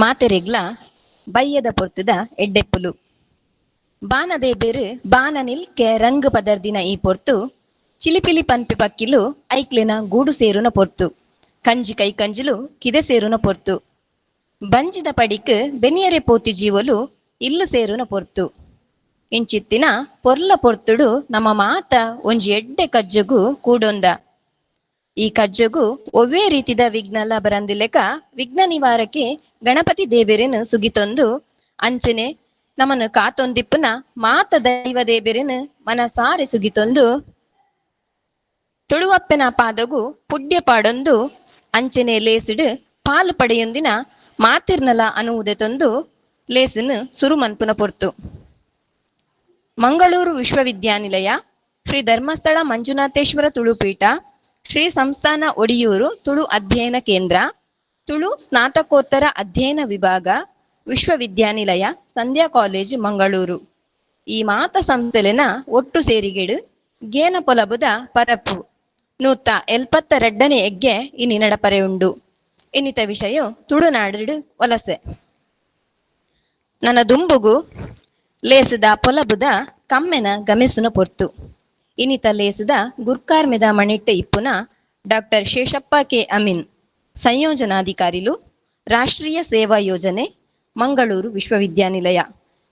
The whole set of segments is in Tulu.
ಮಾತೆರೆಗ್ಲ ಬಯ್ಯದ ಪೊರ್ತುದ ಎಡ್ಡೆಪ್ಪುಲು. ಬಾನದೇಬೆರ್ ಬಾನ ನಿಲ್ಕೆ ರಂಗ್ ಪದರ್ದಿನ ಈ ಪೊರ್ತು ಚಿಲಿಪಿಲಿ ಪನ್ಪಿ ಪಕ್ಕಿಲು ಐಕ್ಲೆನ ಗೂಡು ಸೇರುನ ಪೊರ್ತು, ಕಂಜಿ ಕೈ ಕಂಜಿಲು ಕಿದೆ ಸೇರುನ ಪೊರ್ತು, ಬಂಜಿದ ಪಡಿಕ್ ಬೆನಿಯರೆ ಪೋತಿ ಜೀವೊಲು ಇಲ್ಲು ಸೇರುನ ಪೊರ್ತು. ಇಂಚಿತ್ತಿನ ಪೊರ್ಲ ಪೊರ್ತುಡು ನಮ್ಮ ಮಾತ ಒಂಜಿ ಎಡ್ಡೆ ಕಜ್ಜೊಗು ಕೂಡೊಂದ. ಈ ಕಜ್ಜೊಗು ಒವ್ವೇ ರೀತಿದ ವಿಘ್ನಲ ಬರಂದಿಲೆಕ ವಿಘ್ನ ನಿವಾರಕ್ಕೆ ಗಣಪತಿ ದೇವೆರೆನ್ ಸುಗಿತೊಂದು ಅಂಚನೆ ನಮನ್ ಕಾತೊಂದಿಪ್ಪುನ ಮಾತ ದೈವ ದೇವೆರೆನ್ ಮನಸಾರೆ ಸುಗಿತೊಂದು ತುಳುವಪ್ಪೆನ ಪಾದಗು ಪುಡ್ಯ ಪಾಡೊಂದು ಅಂಚನೆ ಲೇಸಿಡು ಪಾಲು ಪಡೆಯೊಂದಿನ ಮಾತಿರ್ನಲ ಅನುವುದೆತೊಂದು ಲೇಸನ್ನು ಸುರು ಮನ್ಪುನ ಪೊರ್ತು. ಮಂಗಳೂರು ವಿಶ್ವವಿದ್ಯಾನಿಲಯ, ಶ್ರೀ ಧರ್ಮಸ್ಥಳ ಮಂಜುನಾಥೇಶ್ವರ ತುಳುಪೀಠ, ಶ್ರೀ ಸಂಸ್ಥಾನ ಒಡಿಯೂರು ತುಳು ಅಧ್ಯಯನ ಕೇಂದ್ರ, ತುಳು ಸ್ನಾತಕೋತ್ತರ ಅಧ್ಯಯನ ವಿಭಾಗ, ವಿಶ್ವವಿದ್ಯಾನಿಲಯ, ಸಂಧ್ಯಾ ಕಾಲೇಜು ಮಂಗಳೂರು ಈ ಮಾತ ಸಂಸ್ಥೆಲೆನ ಒಟ್ಟು ಸೇರಿಗೆಡು ಗೇನ ಪೊಲಬುದ ಪರಪ್ಪು 172ನೇ ಎಗ್ಗೆ ಇನಿ ನಡಪರೆ ಉಂಡು. ಇನ್ನಿತ ವಿಷಯ ತುಳುನಾಡು ವಲಸೆ. ನನ್ನ ದುಂಬುಗು ಲೇಸದ ಪೊಲಬುದ ಕಮ್ಮೆನ ಗಮೆಸುನ ಪೊರ್ತು. ಇನ್ನಿತ ಲೇಸದ ಗುರ್ಕಾರ್ಮೆದ ಮಣಿಟ್ಟ ಇಪ್ಪುನ ಡಾಕ್ಟರ್ ಶೇಷಪ್ಪ ಕೆ ಅಮೀನ್, ಸಂಯೋಜನಾಧಿಕಾರಿಲು, ರಾಷ್ಟ್ರೀಯ ಸೇವಾ ಯೋಜನೆ, ಮಂಗಳೂರು ವಿಶ್ವವಿದ್ಯಾನಿಲಯ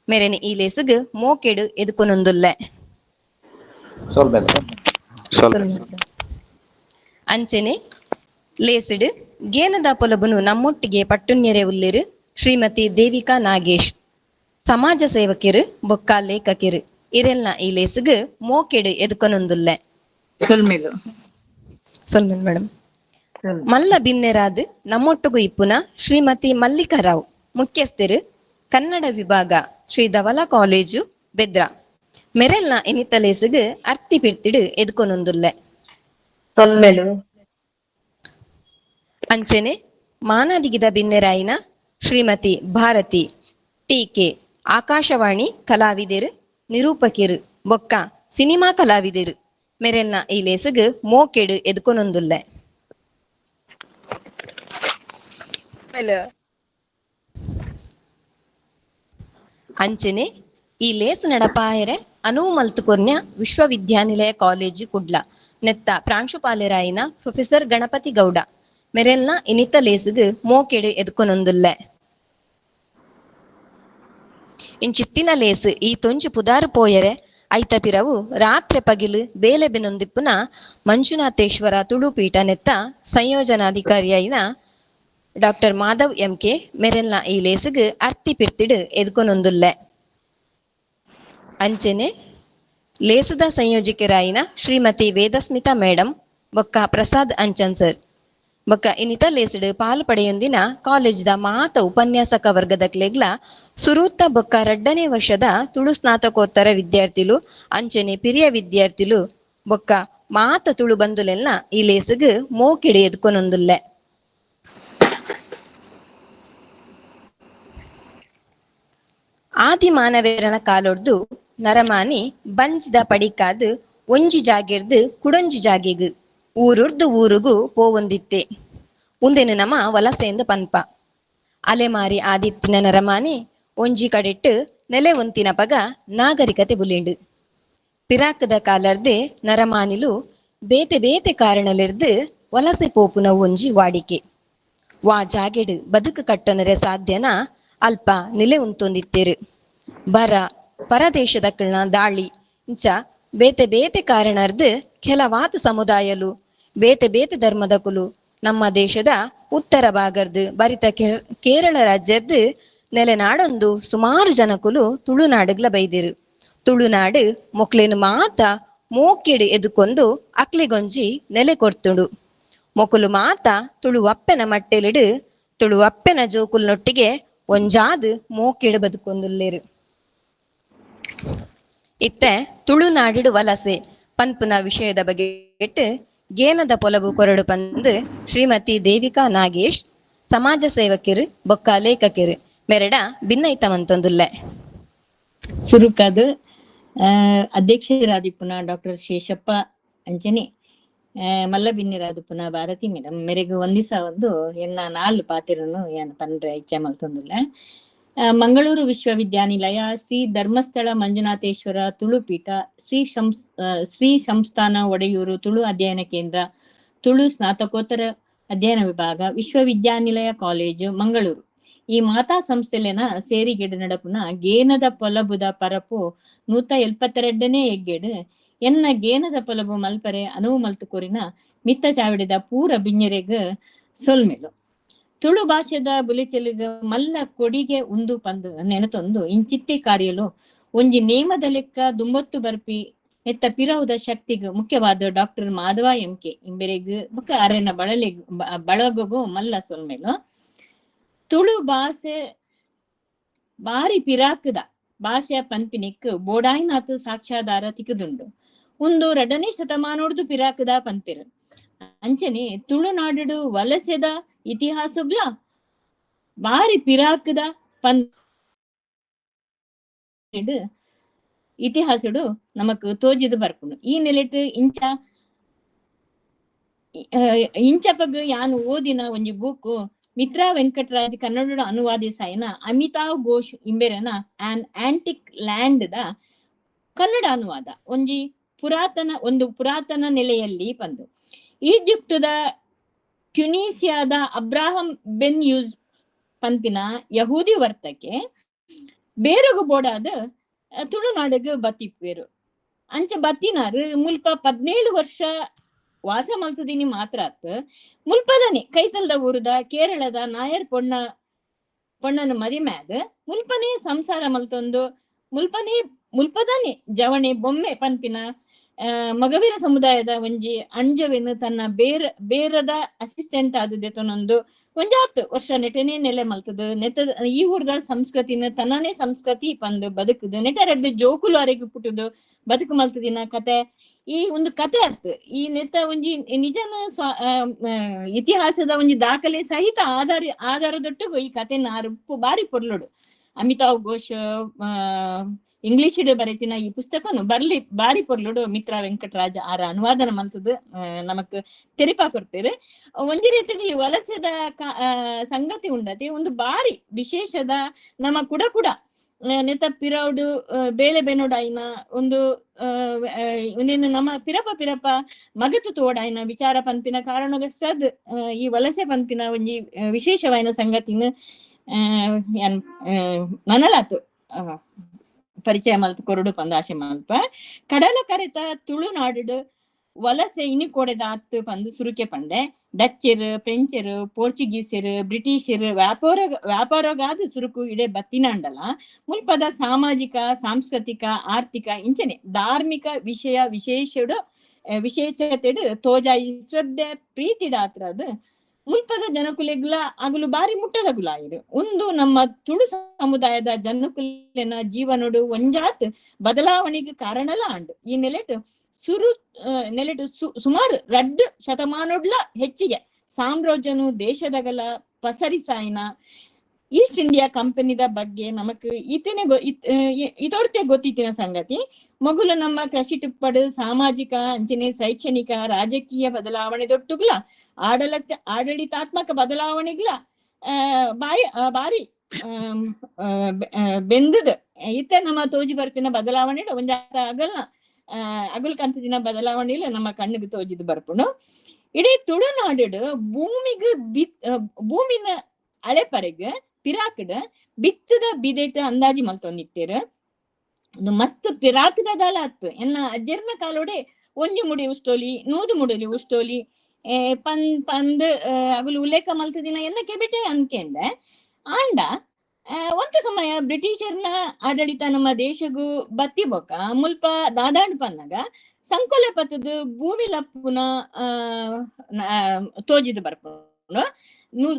ಮೇರೆನ ಈ ಲೇಸುಗ್ ಮೋಕೆಡು ಎದುಕೊನೊಂದುಲ್ಲೆ. ಅಂಚನೆ ಲೇಸಿಡು ಗೇನದ ಪೊಲಬುನು ನಮ್ಮೊಟ್ಟಿಗೆ ಪಟ್ಟುಣ್ಯರೆ ಉಲ್ಲೇರು ಶ್ರೀಮತಿ ದೇವಿಕಾ ನಾಗೇಶ್, ಸಮಾಜ ಸೇವಕಿರು ಬೊಕ್ಕ ಲೇಖಕಿರು ಇರೆಲ್ನ ಈ ಲೇಸುಗ್ ಮೋಕೆಡು ಎದುಕೊನೊಂದುಲ್ಲೆ. ಸೊಲ್ಮೆಲು ಮೇಡಮ್. ಮಲ್ಲ ಬಿನ್ನೆರಾದ್ ನಮ್ಮೊಟ್ಟುಗು ಇಪ್ಪುನ ಶ್ರೀಮತಿ ಮಲ್ಲಿಕಾ ರಾವ್, ಮುಖ್ಯಸ್ಥರು, ಕನ್ನಡ ವಿಭಾಗ, ಶ್ರೀ ಧವಲ ಕಾಲೇಜು ಬೆದ್ರ ಮೆರೆಲ್ನ ಇನಿತ ಲೇಸುಗ್ ಅರ್ತಿ ಪಿರ್ತಿಡು ಎದುಕೊನೊಂದುಲ್ಲೆ. ಅಂಚನೆ ಮಾನಾದಿಗಿದ ಬಿನ್ನೆರಾಯಿನ ಶ್ರೀಮತಿ ಭಾರತಿ ಟಿ ಕೆ, ಆಕಾಶವಾಣಿ ಕಲಾವಿದರು, ನಿರೂಪಕಿರು ಬೊಕ್ಕ ಸಿನಿಮಾ ಕಲಾವಿದರು ಮೆರೆಲ್ನ ಈ ಲೇಸುಗ್ ಮೋಕೆಡು ಎದುಕೊನೊಂದುಲ್ಲೆ. ಅಂಚನೆ ಈ ಲೇಸ್ ನಡಪಾಯರೆ ಅನುವು ಮಲ್ತುಕೊರ್ನ್ಯ ವಿಶ್ವವಿದ್ಯಾನಿಲಯ ಕಾಲೇಜು ಕುಡ್ಲ ನೆತ್ತ ಪ್ರಾಂಶುಪಾಲರಾಯಿನ ಪ್ರೊಫೆಸರ್ ಗಣಪತಿ ಗೌಡ ಮೆರೆಲ್ನ ಇನಿತ ಲೇಸುಗ್ ಮೋಕೆಡು ಎದುಕೊನೊಂದುಲ್ಲೆ. ಇಂಚಿತ್ತಿನ ಲೇಸ್ ಈ ತೊಂಜಿ ಪುದಾರು ಪೋಯರೆ ಐತ ಪಿರವು ರಾತ್ರೆ ಪಗಿಲು ಬೇಲೆ ಬೆನೊಂದಿಪ್ಪುನ ಮಂಜುನಾಥೇಶ್ವರ ತುಳುಪೀಠ ನೆತ್ತ ಸಂಯೋಜನಾಧಿಕಾರಿಯಾಯಿನ doctor Madhav M K ಮೆರೆಲ್ನ ಈ ಲೇಸುಗ್ ಅರ್ತಿ ಪಿರ್ತಿಡು ಎದುಕೊನೊಂದುಲ್ಲೆ. ಅಂಚನೆ ಲೇಸುದ ಸಂಯೋಜಕರಾಯಿನ ಶ್ರೀಮತಿ ವೇದಸ್ಮಿತಾ ಮೇಡಮ್ ಬೊಕ್ಕ ಪ್ರಸಾದ್ ಅಂಚನ್ ಸರ್ ಬೊಕ್ಕ ಇನ್ನಿತ ಲೇಸುಡು ಪಾಲು ಪಡೆಯೊಂದಿನ ಕಾಲೇಜ್ದ ಮಾತ ಉಪನ್ಯಾಸಕ ವರ್ಗದ ಕ್ಲೆಗ್ಲ ಸುರೂತ ಬೊಕ್ಕ 2ನೇ ವರ್ಷದ ತುಳು ಸ್ನಾತಕೋತ್ತರ ವಿದ್ಯಾರ್ಥಿಲು ಅಂಚನೆ ಪಿರಿಯ ವಿದ್ಯಾರ್ಥಿಲು ಬೊಕ್ಕ ಮಾತ ತುಳು ಬಂಧುಲೆಲ್ಲ ಈ ಲೇಸುಗ್ ಮೋಕೆಡು ಎದುಕೊನೊಂದುಲ್ಲೆ. ಆದಿ ಮಾನವೇರನ ಕಾಲೊಡ್ದು ನರಮಾನಿ ಬಂಜ್ದ ಪಡಿಕಾದ್ ಒಂಜಿ ಜಾಗೆರ್ದು ಕುಡೊಂಜಿ ಜಾಗೆಗ್ ಊರುರ್ದು ಊರುಗು ಪೋವೊಂದಿತ್ತೆ. ಉಂದೆನು ನಮ ವಲಸೆಂದು ಪನ್ಪ. ಅಲೆಮಾರಿ ಆದಿತ್ತಿನ ನರಮಾನಿ ಒಂಜಿ ಕಡೆಟ್ಟು ನೆಲೆ ಒಂತಿನ ಪಗ ನಾಗರಿಕತೆ ಬುಲಿಂಡು. ಪಿರಾಕದ ಕಾಲರ್ದೆ ನರಮಾನಿಲು ಬೇತೆ ಬೇತೆ ಕಾರಣಲಿರ್ದು ವಲಸೆ ಪೋಪುನ ಒಂಜಿ ವಾಡಿಕೆ. ವಾ ಜಾಗೆಡು ಬದುಕು ಕಟ್ಟನರೆ ಸಾಧ್ಯನ ಅಲ್ಪ ನೆಲೆ ಉಂತೊಂದಿತ್ತೇರು. ಬರ ಪರದೇಶದ ದಾಳಿ ಇಂಚ ಬೇತೆ ಬೇತೆ ಕಾರಣರ್ದು ಕೆಲವಾತ ಸಮುದಾಯಲು ಬೇತೆ ಬೇತೆ ಧರ್ಮದಕುಲು ನಮ್ಮ ದೇಶದ ಉತ್ತರ ಭಾಗರ್ದು ಬರಿತ ಕೇರಳ ರಾಜ್ಯದ್ದು ನೆಲೆನಾಡೊಂದು ಸುಮಾರು ಜನಕುಲು ತುಳುನಾಡುಗ್ಲ ಬೈದಿರು. ತುಳುನಾಡು ಮೊಕ್ಲೇನು ಮಾತ ಮೋಕೆಡು ಎದುಕೊಂದು ಅಕ್ಲಿಗೊಂಜಿ ನೆಲೆ ಕೊರ್ತುಂಡು. ಮೊಕುಲು ಮಾತ ತುಳುವಪ್ಪೆನ ಮಟ್ಟೆಲಿಡು ತುಳುವಪ್ಪೆನ ಜೋಕುಲ್ನೊಟ್ಟಿಗೆ ಒಂಜಾದ್ ಮೋಕೆಡು ಬದುಕೊಂದುಲ್ಲೇರು. ಇತ್ತೆ ತುಳುನಾಡು ವಲಸೆ ಪನ್ಪುನ ವಿಷಯದ ಬಗ್ಗೆ ಗೇನದ ಪೊಲಬು ಕೊರಡು ಪಂದು ಶ್ರೀಮತಿ ದೇವಿಕಾ ನಾಗೇಶ್, ಸಮಾಜ ಸೇವಕಿರು ಬೊಕ್ಕ ಲೇಖಕಿರು ಮೆರೆಡ ಭಿನ್ನೈತ ಮಂತೊಂದುಲ್ಲೆ. ಸುರುಕಾದ ಅಧ್ಯಕ್ಷರಾದಿಪ್ಪುನ ಡಾಕ್ಟರ್ ಶೇಷಪ್ಪ ಅಂಚನೆ ಮಲ್ಲ ಬಿನ್ನಿರಾದುಪ್ಪುನ ಭಾರತಿ ಮೇಡಮ್ ಮೇರೆಗ್ ಒಂದಿಸ ಒಂದು ಎನ್ನ ನಾಲ್ ಪಾತಿರನು ಏನ್ ಪಂಡ್ರೆ ಇಚ್ಛೆ ಮಲ್ತೊಂದುಲ್ಲ. ಮಂಗಳೂರು ವಿಶ್ವವಿದ್ಯಾನಿಲಯ, ಶ್ರೀ ಧರ್ಮಸ್ಥಳ ಮಂಜುನಾಥೇಶ್ವರ ತುಳುಪೀಠ, ಶ್ರೀ ಸಂಸ್ಥಾನ ಒಡೆಯೂರು ತುಳು ಅಧ್ಯಯನ ಕೇಂದ್ರ, ತುಳು ಸ್ನಾತಕೋತ್ತರ ಅಧ್ಯಯನ ವಿಭಾಗ, ವಿಶ್ವವಿದ್ಯಾನಿಲಯ ಕಾಲೇಜು ಮಂಗಳೂರು ಈ ಮಾತಾ ಸಂಸ್ಥೆಲೆನ ಸೇರಿಗೆಡು ನಡಪುನ ಗೇನದ ಪೊಲಬುದ ಪರಪು 172ನೇ ಎಗ್ಗೆಡು ಎನ್ನ ಗೇನದ ಪೊಲಬು ಮಲ್ಪರೆ ಅನುವು ಮಲ್ತು ಕೋರಿನ ಮಿತ್ತ ಚಾವಿಡಿದ ಪೂರ ಬಿಂಜರೆಗ್ ಸೊಲ್ಮೆಲು. ತುಳು ಭಾಷೆದ ಬುಲೆಚೆಲುಗ ಮಲ್ಲ ಕೊಡಿಗೆ ಉಂದು ಪಂದು ನೆನತೊಂದು ಇಂಚಿತ್ತಿ ಕಾರ್ಯಲು ಒಂಜಿ ನೇಮದ ಲೆಕ್ಕ ದುಂಬೊತ್ತು ಬರ್ಪಿ ಎತ್ತ ಪಿರವುದ ಶಕ್ತಿಗ್ ಮುಖ್ಯವಾದ ಡಾಕ್ಟರ್ ಮಾಧವ ಎಂ ಕೆ ಇಂಬೆರೆಗ್ ಬುಕ್ಕ ಅರೆನ ಬಳಲೆಗ್ ಬಳಗಗು ಮಲ್ಲ ಸೊಲ್ಮೆಲು. ತುಳು ಭಾಷೆ ಬಾರಿ ಪಿರಾಕದ ಭಾಷೆ ಪನ್ಪಿನಿಕ್ ಬೋಡಾಯಿನಾಥ್ ಸಾಕ್ಷ್ಯಾಧಾರ ತಿಕ್ಕದುಂಡು. ಒಂದು 2ನೇ ಶತಮಾನೋಡ್ದು ಪಿರಾಕದ ಪನ್ಪಿರು. ಅಂಚನೆ ತುಳುನಾಡು ವಲಸೆದ ಇತಿಹಾಸಗ್ಲ ಬಾರಿ ಪಿರಾಕದ ಪನ್ ಇತಿಹಾಸಡು ನಮಕ್ ತೋಜಿದು ಬರ್ಪುಂಡು. ಈ ನೆಲೆಟ್ ಇಂಚಪಗ್ ಯಾನು ಓದಿನ ಒಂಜಿ ಬೂಕು ಮಿತ್ರಾ ವೆಂಕಟರಾಜ್ ಕನ್ನಡ ಅನುವಾದಿಸಾಯಿನ ಅಮಿತಾವ್ ಘೋಷ್ ಇಂಬೆರನ an antique land the Kannada ಅನುವಾದ ಒಂಜಿ ಪುರಾತನ ಒಂದು ಪುರಾತನ ನೆಲೆಯಲ್ಲಿ ಪಂದು. ಈಜಿಪ್ಟದ ಟ್ಯುನೀಸಿಯಾದ ಅಬ್ರಾಹಂ ಬೆನ್ ಯೂಸ್ ಪಂಪಿನ ಯಹೂದಿ ವರ್ತಕೆ ಬೇರಗು ಬೋಡಾದ ತುಳುನಾಡಿಗೆ ಬತ್ತಿಪ್ಪೇರು. ಅಂಚ ಬತ್ತಿನಾರು ಮುಲ್ಪ 17 ವರ್ಷ ವಾಸ ಮಲ್ತದಿನಿ ಮಾತ್ರ ಆತ್ ಮುಲ್ಪದನೆ ಕೈತಲ್ದ ಊರುದ ಕೇರಳದ ನಾಯರ್ ಪೊಣ್ಣನ ಮದಿಮ್ಯಾದ ಮುಲ್ಪನೆ ಸಂಸಾರ ಮಲ್ತೊಂದು ಮುಲ್ಪನೆ ಮುಲ್ಪದನೆ ಜವಣೆ ಬೊಮ್ಮೆ ಪನ್ಪಿನ ಮಗವೀರ ಸಮುದಾಯದ ಒಂಜಿ ಅಂಜವೆನ್ ತನ್ನ ಬೇರದ ಅಸಿಸ್ಟೆಂಟ್ ಆದದೆ ತನ್ನೊಂದು ಒಂಜಾತ್ ವರ್ಷ ನೆಟನೆ ನೆಲೆ ಮಲ್ತದ ನೆತ ಈ ಊರ್ದ ಸಂಸ್ಕೃತಿನ ತನ್ನನೇ ಸಂಸ್ಕೃತಿ ಪಂದು ಬದುಕುದು ನೆಟ ರಡ್ಡು ಜೋಕುಲು ಅರೆಗ್ ಪುಟ್ಟುದು ಬದುಕು ಮಲ್ತದಿನ ಕತೆ ಈ ಒಂದು ಕತೆ ಆತ್. ಈ ನೆತ್ತ ಒಂಜಿ ನಿಜನ ಇತಿಹಾಸದ ಒಂಜಿ ದಾಖಲೆ ಸಹಿತ ಆಧಾರದೊಟ್ಟಿಗೂ ಈ ಕತೆನ ಬಾರಿ ಪೊರ್ಲುಡು. ಅಮಿತಾವ್ ಘೋಷ್ ಇಂಗ್ಲಿಷ್ ಬರೆತಿನ ಈ ಪುಸ್ತಕನು ಬರ್ಲಿ ಬಾರಿ ಪೊರ್ಲುಡು ಮಿತ್ರ ವೆಂಕಟರಾಜ ಆರ ಅನುವಾದನ ಮಲ್ತದು ನಮಕ್ ತೆರಿಪಾ ಕೊರ್ಪೇರು. ಒಂಜಿ ರೀತಿಯಲ್ಲಿ ಈ ವಲಸೆದ ಸಂಗತಿ ಉಂಡತಿ ಒಂದು ಬಾರಿ ವಿಶೇಷದ ನಮ್ಮ ಕುಡ ಕುಡ ನೆತ ಪಿರೌಡು ಬೇಲೆ ಬೆನೋಡಾಯಿನ ಒಂದು ಒಂದೇನು ನಮ್ಮ ಪಿರಪ ಪಿರಪ ಮಗತು ತೋಡಾಯಿನ ವಿಚಾರ ಪನ್ಪಿನ ಕಾರಣಗ ಸದ್ ಈ ವಲಸೆ ಪನ್ಪಿನ ಒಂಜಿ ವಿಶೇಷವಾಯಿನ ಸಂಗತಿನ ನನಲಾತು ಪರಿಚಯ ಮಲ್ತು ಕೊರಡು ಪಂದ ಆಶೆ ಮಲ್ಪ. ಕಡಲ ಕರೆತ ತುಳುನಾಡು ವಲಸೆ ಇನಿ ಕೊಡೆದ ಆತ್ ಪಂದು ಸುರುಕೆ ಪಂಡೆ. ಡಚ್ಚರು, ಫ್ರೆಂಚರು, ಪೋರ್ಚುಗೀಸರು, ಬ್ರಿಟಿಷರು ವ್ಯಾಪಾರಗಾದ ಸುರುಕು ಇಡೆ ಬತ್ತಿನಾಂಡಲ ಮುಲ್ಪದ ಸಾಮಾಜಿಕ, ಸಾಂಸ್ಕೃತಿಕ, ಆರ್ಥಿಕ ಇಂಚನೆ ಧಾರ್ಮಿಕ ವಿಷಯ ವಿಶೇಷಡು ವಿಶೇಷತೆಡು ತೋಜಾಯಿ ಶ್ರದ್ಧೆ ಪ್ರೀತಿಡಾತ್ರದ ಮುಲ್ಪದ ಜನಕುಲೆಗ್ಲ ಅಗಲು ಬಾರಿ ಮುಟ್ಟದಗುಲಾಯಿರು. ಒಂದು ನಮ್ಮ ತುಳು ಸಮುದಾಯದ ಜನಕುಲೆನ ಜೀವನಡು ಒಂಜಾತ್ ಬದಲಾವಣೆಗೆ ಕಾರಣಲ ಆಂಡು. ಈ ನೆಲೆಟು ನೆಲೆಟು ಸುಮಾರು 2 ಶತಮಾನೋಡ್ಲ ಹೆಚ್ಚಿಗೆ ಸಾಮ್ರಾಜ್ಯನು ದೇಶದಗಲ ಪಸರಿಸಾಯಿನ ಈಸ್ಟ್ ಇಂಡಿಯಾ ಕಂಪನಿದ ಬಗ್ಗೆ ನಮಕ್ ಈತನೆ ಇದೊರ್ತೆ ಗೊತ್ತಿತ್ತಿನ ಸಂಗತಿ. ಮಗುಲು ನಮ್ಮ ಕೃಷಿ ಟಿಪ್ಪಡು ಸಾಮಾಜಿಕ ಅಂಚನೆ ಶೈಕ್ಷಣಿಕ ರಾಜಕೀಯ ಬದಲಾವಣೆ ದೊಟ್ಟುಗ್ಲ ಆಡಳಿತಾತ್ಮಕ ಬದಲಾವಣೆಗ್ಲ ಬಾರಿ ಬೆಂದದ ಇತ್ತ ನಮ್ಮ ತೋಜಿ ಬರ್ಪಿನ ಬದಲಾವಣೆ ಒಂಜಾತ ಆಗಲ್ಲ ಅಗುಲ್ ಕಂತದಿನ ಬದಲಾವಣೆ ಇಲ್ಲ ನಮ್ಮ ಕಣ್ಣಿಗೆ ತೋಜಿದ್ ಬರ್ಪುಂಡು. ಇಡೀ ತುಳುನಾಡು ಭೂಮಿಗೆ ಭೂಮಿನ ಅಳೆಪರೆಗ್ ಪಿರಾಕಡ್ ಬಿತ್ತದ ಬಿದೆಟ್ ಅಂದಾಜಿ ಮಲ್ತೊಂದಿತ್ತೇರು. ಮಸ್ತ್ ಪಿರಾಕದ ದಾಲ ಆತ್ತು. ಎನ್ನ ಅಜ್ಜರ್ನ ಕಾಲೋಡೆ ಒಂಜಿ ಮುಡಿ ಉಷ್ಟೋಲಿ 100 ಮುಡಿಲಿ ಉಷ್ಟೋಲಿ ಪಂದ್ ಅಗುಲು ಉಲ್ಲೇಖ ಮಲ್ತದಿನ ಎನ್ನ ಕೆಬಿಟೆ ಅನ್ಕೆಂದೆ. ಆಂಡ ಒಂದು ಸಮಯ ಬ್ರಿಟಿಷರ್ನ ಆಡಳಿತ ನಮ್ಮ ದೇಶಗೂ ಬತ್ತಿ ಬೊಕ್ಕ ಮುಲ್ಪ ದಾದಾಂಡ್ ಪನ್ನಗ ಸಂಕೊಲೆ ಪತ್ತದ ಭೂಮಿ ಲಪ್ಪುನ ತೋಜಿದ್ ಬರ್ಪುಂಡು.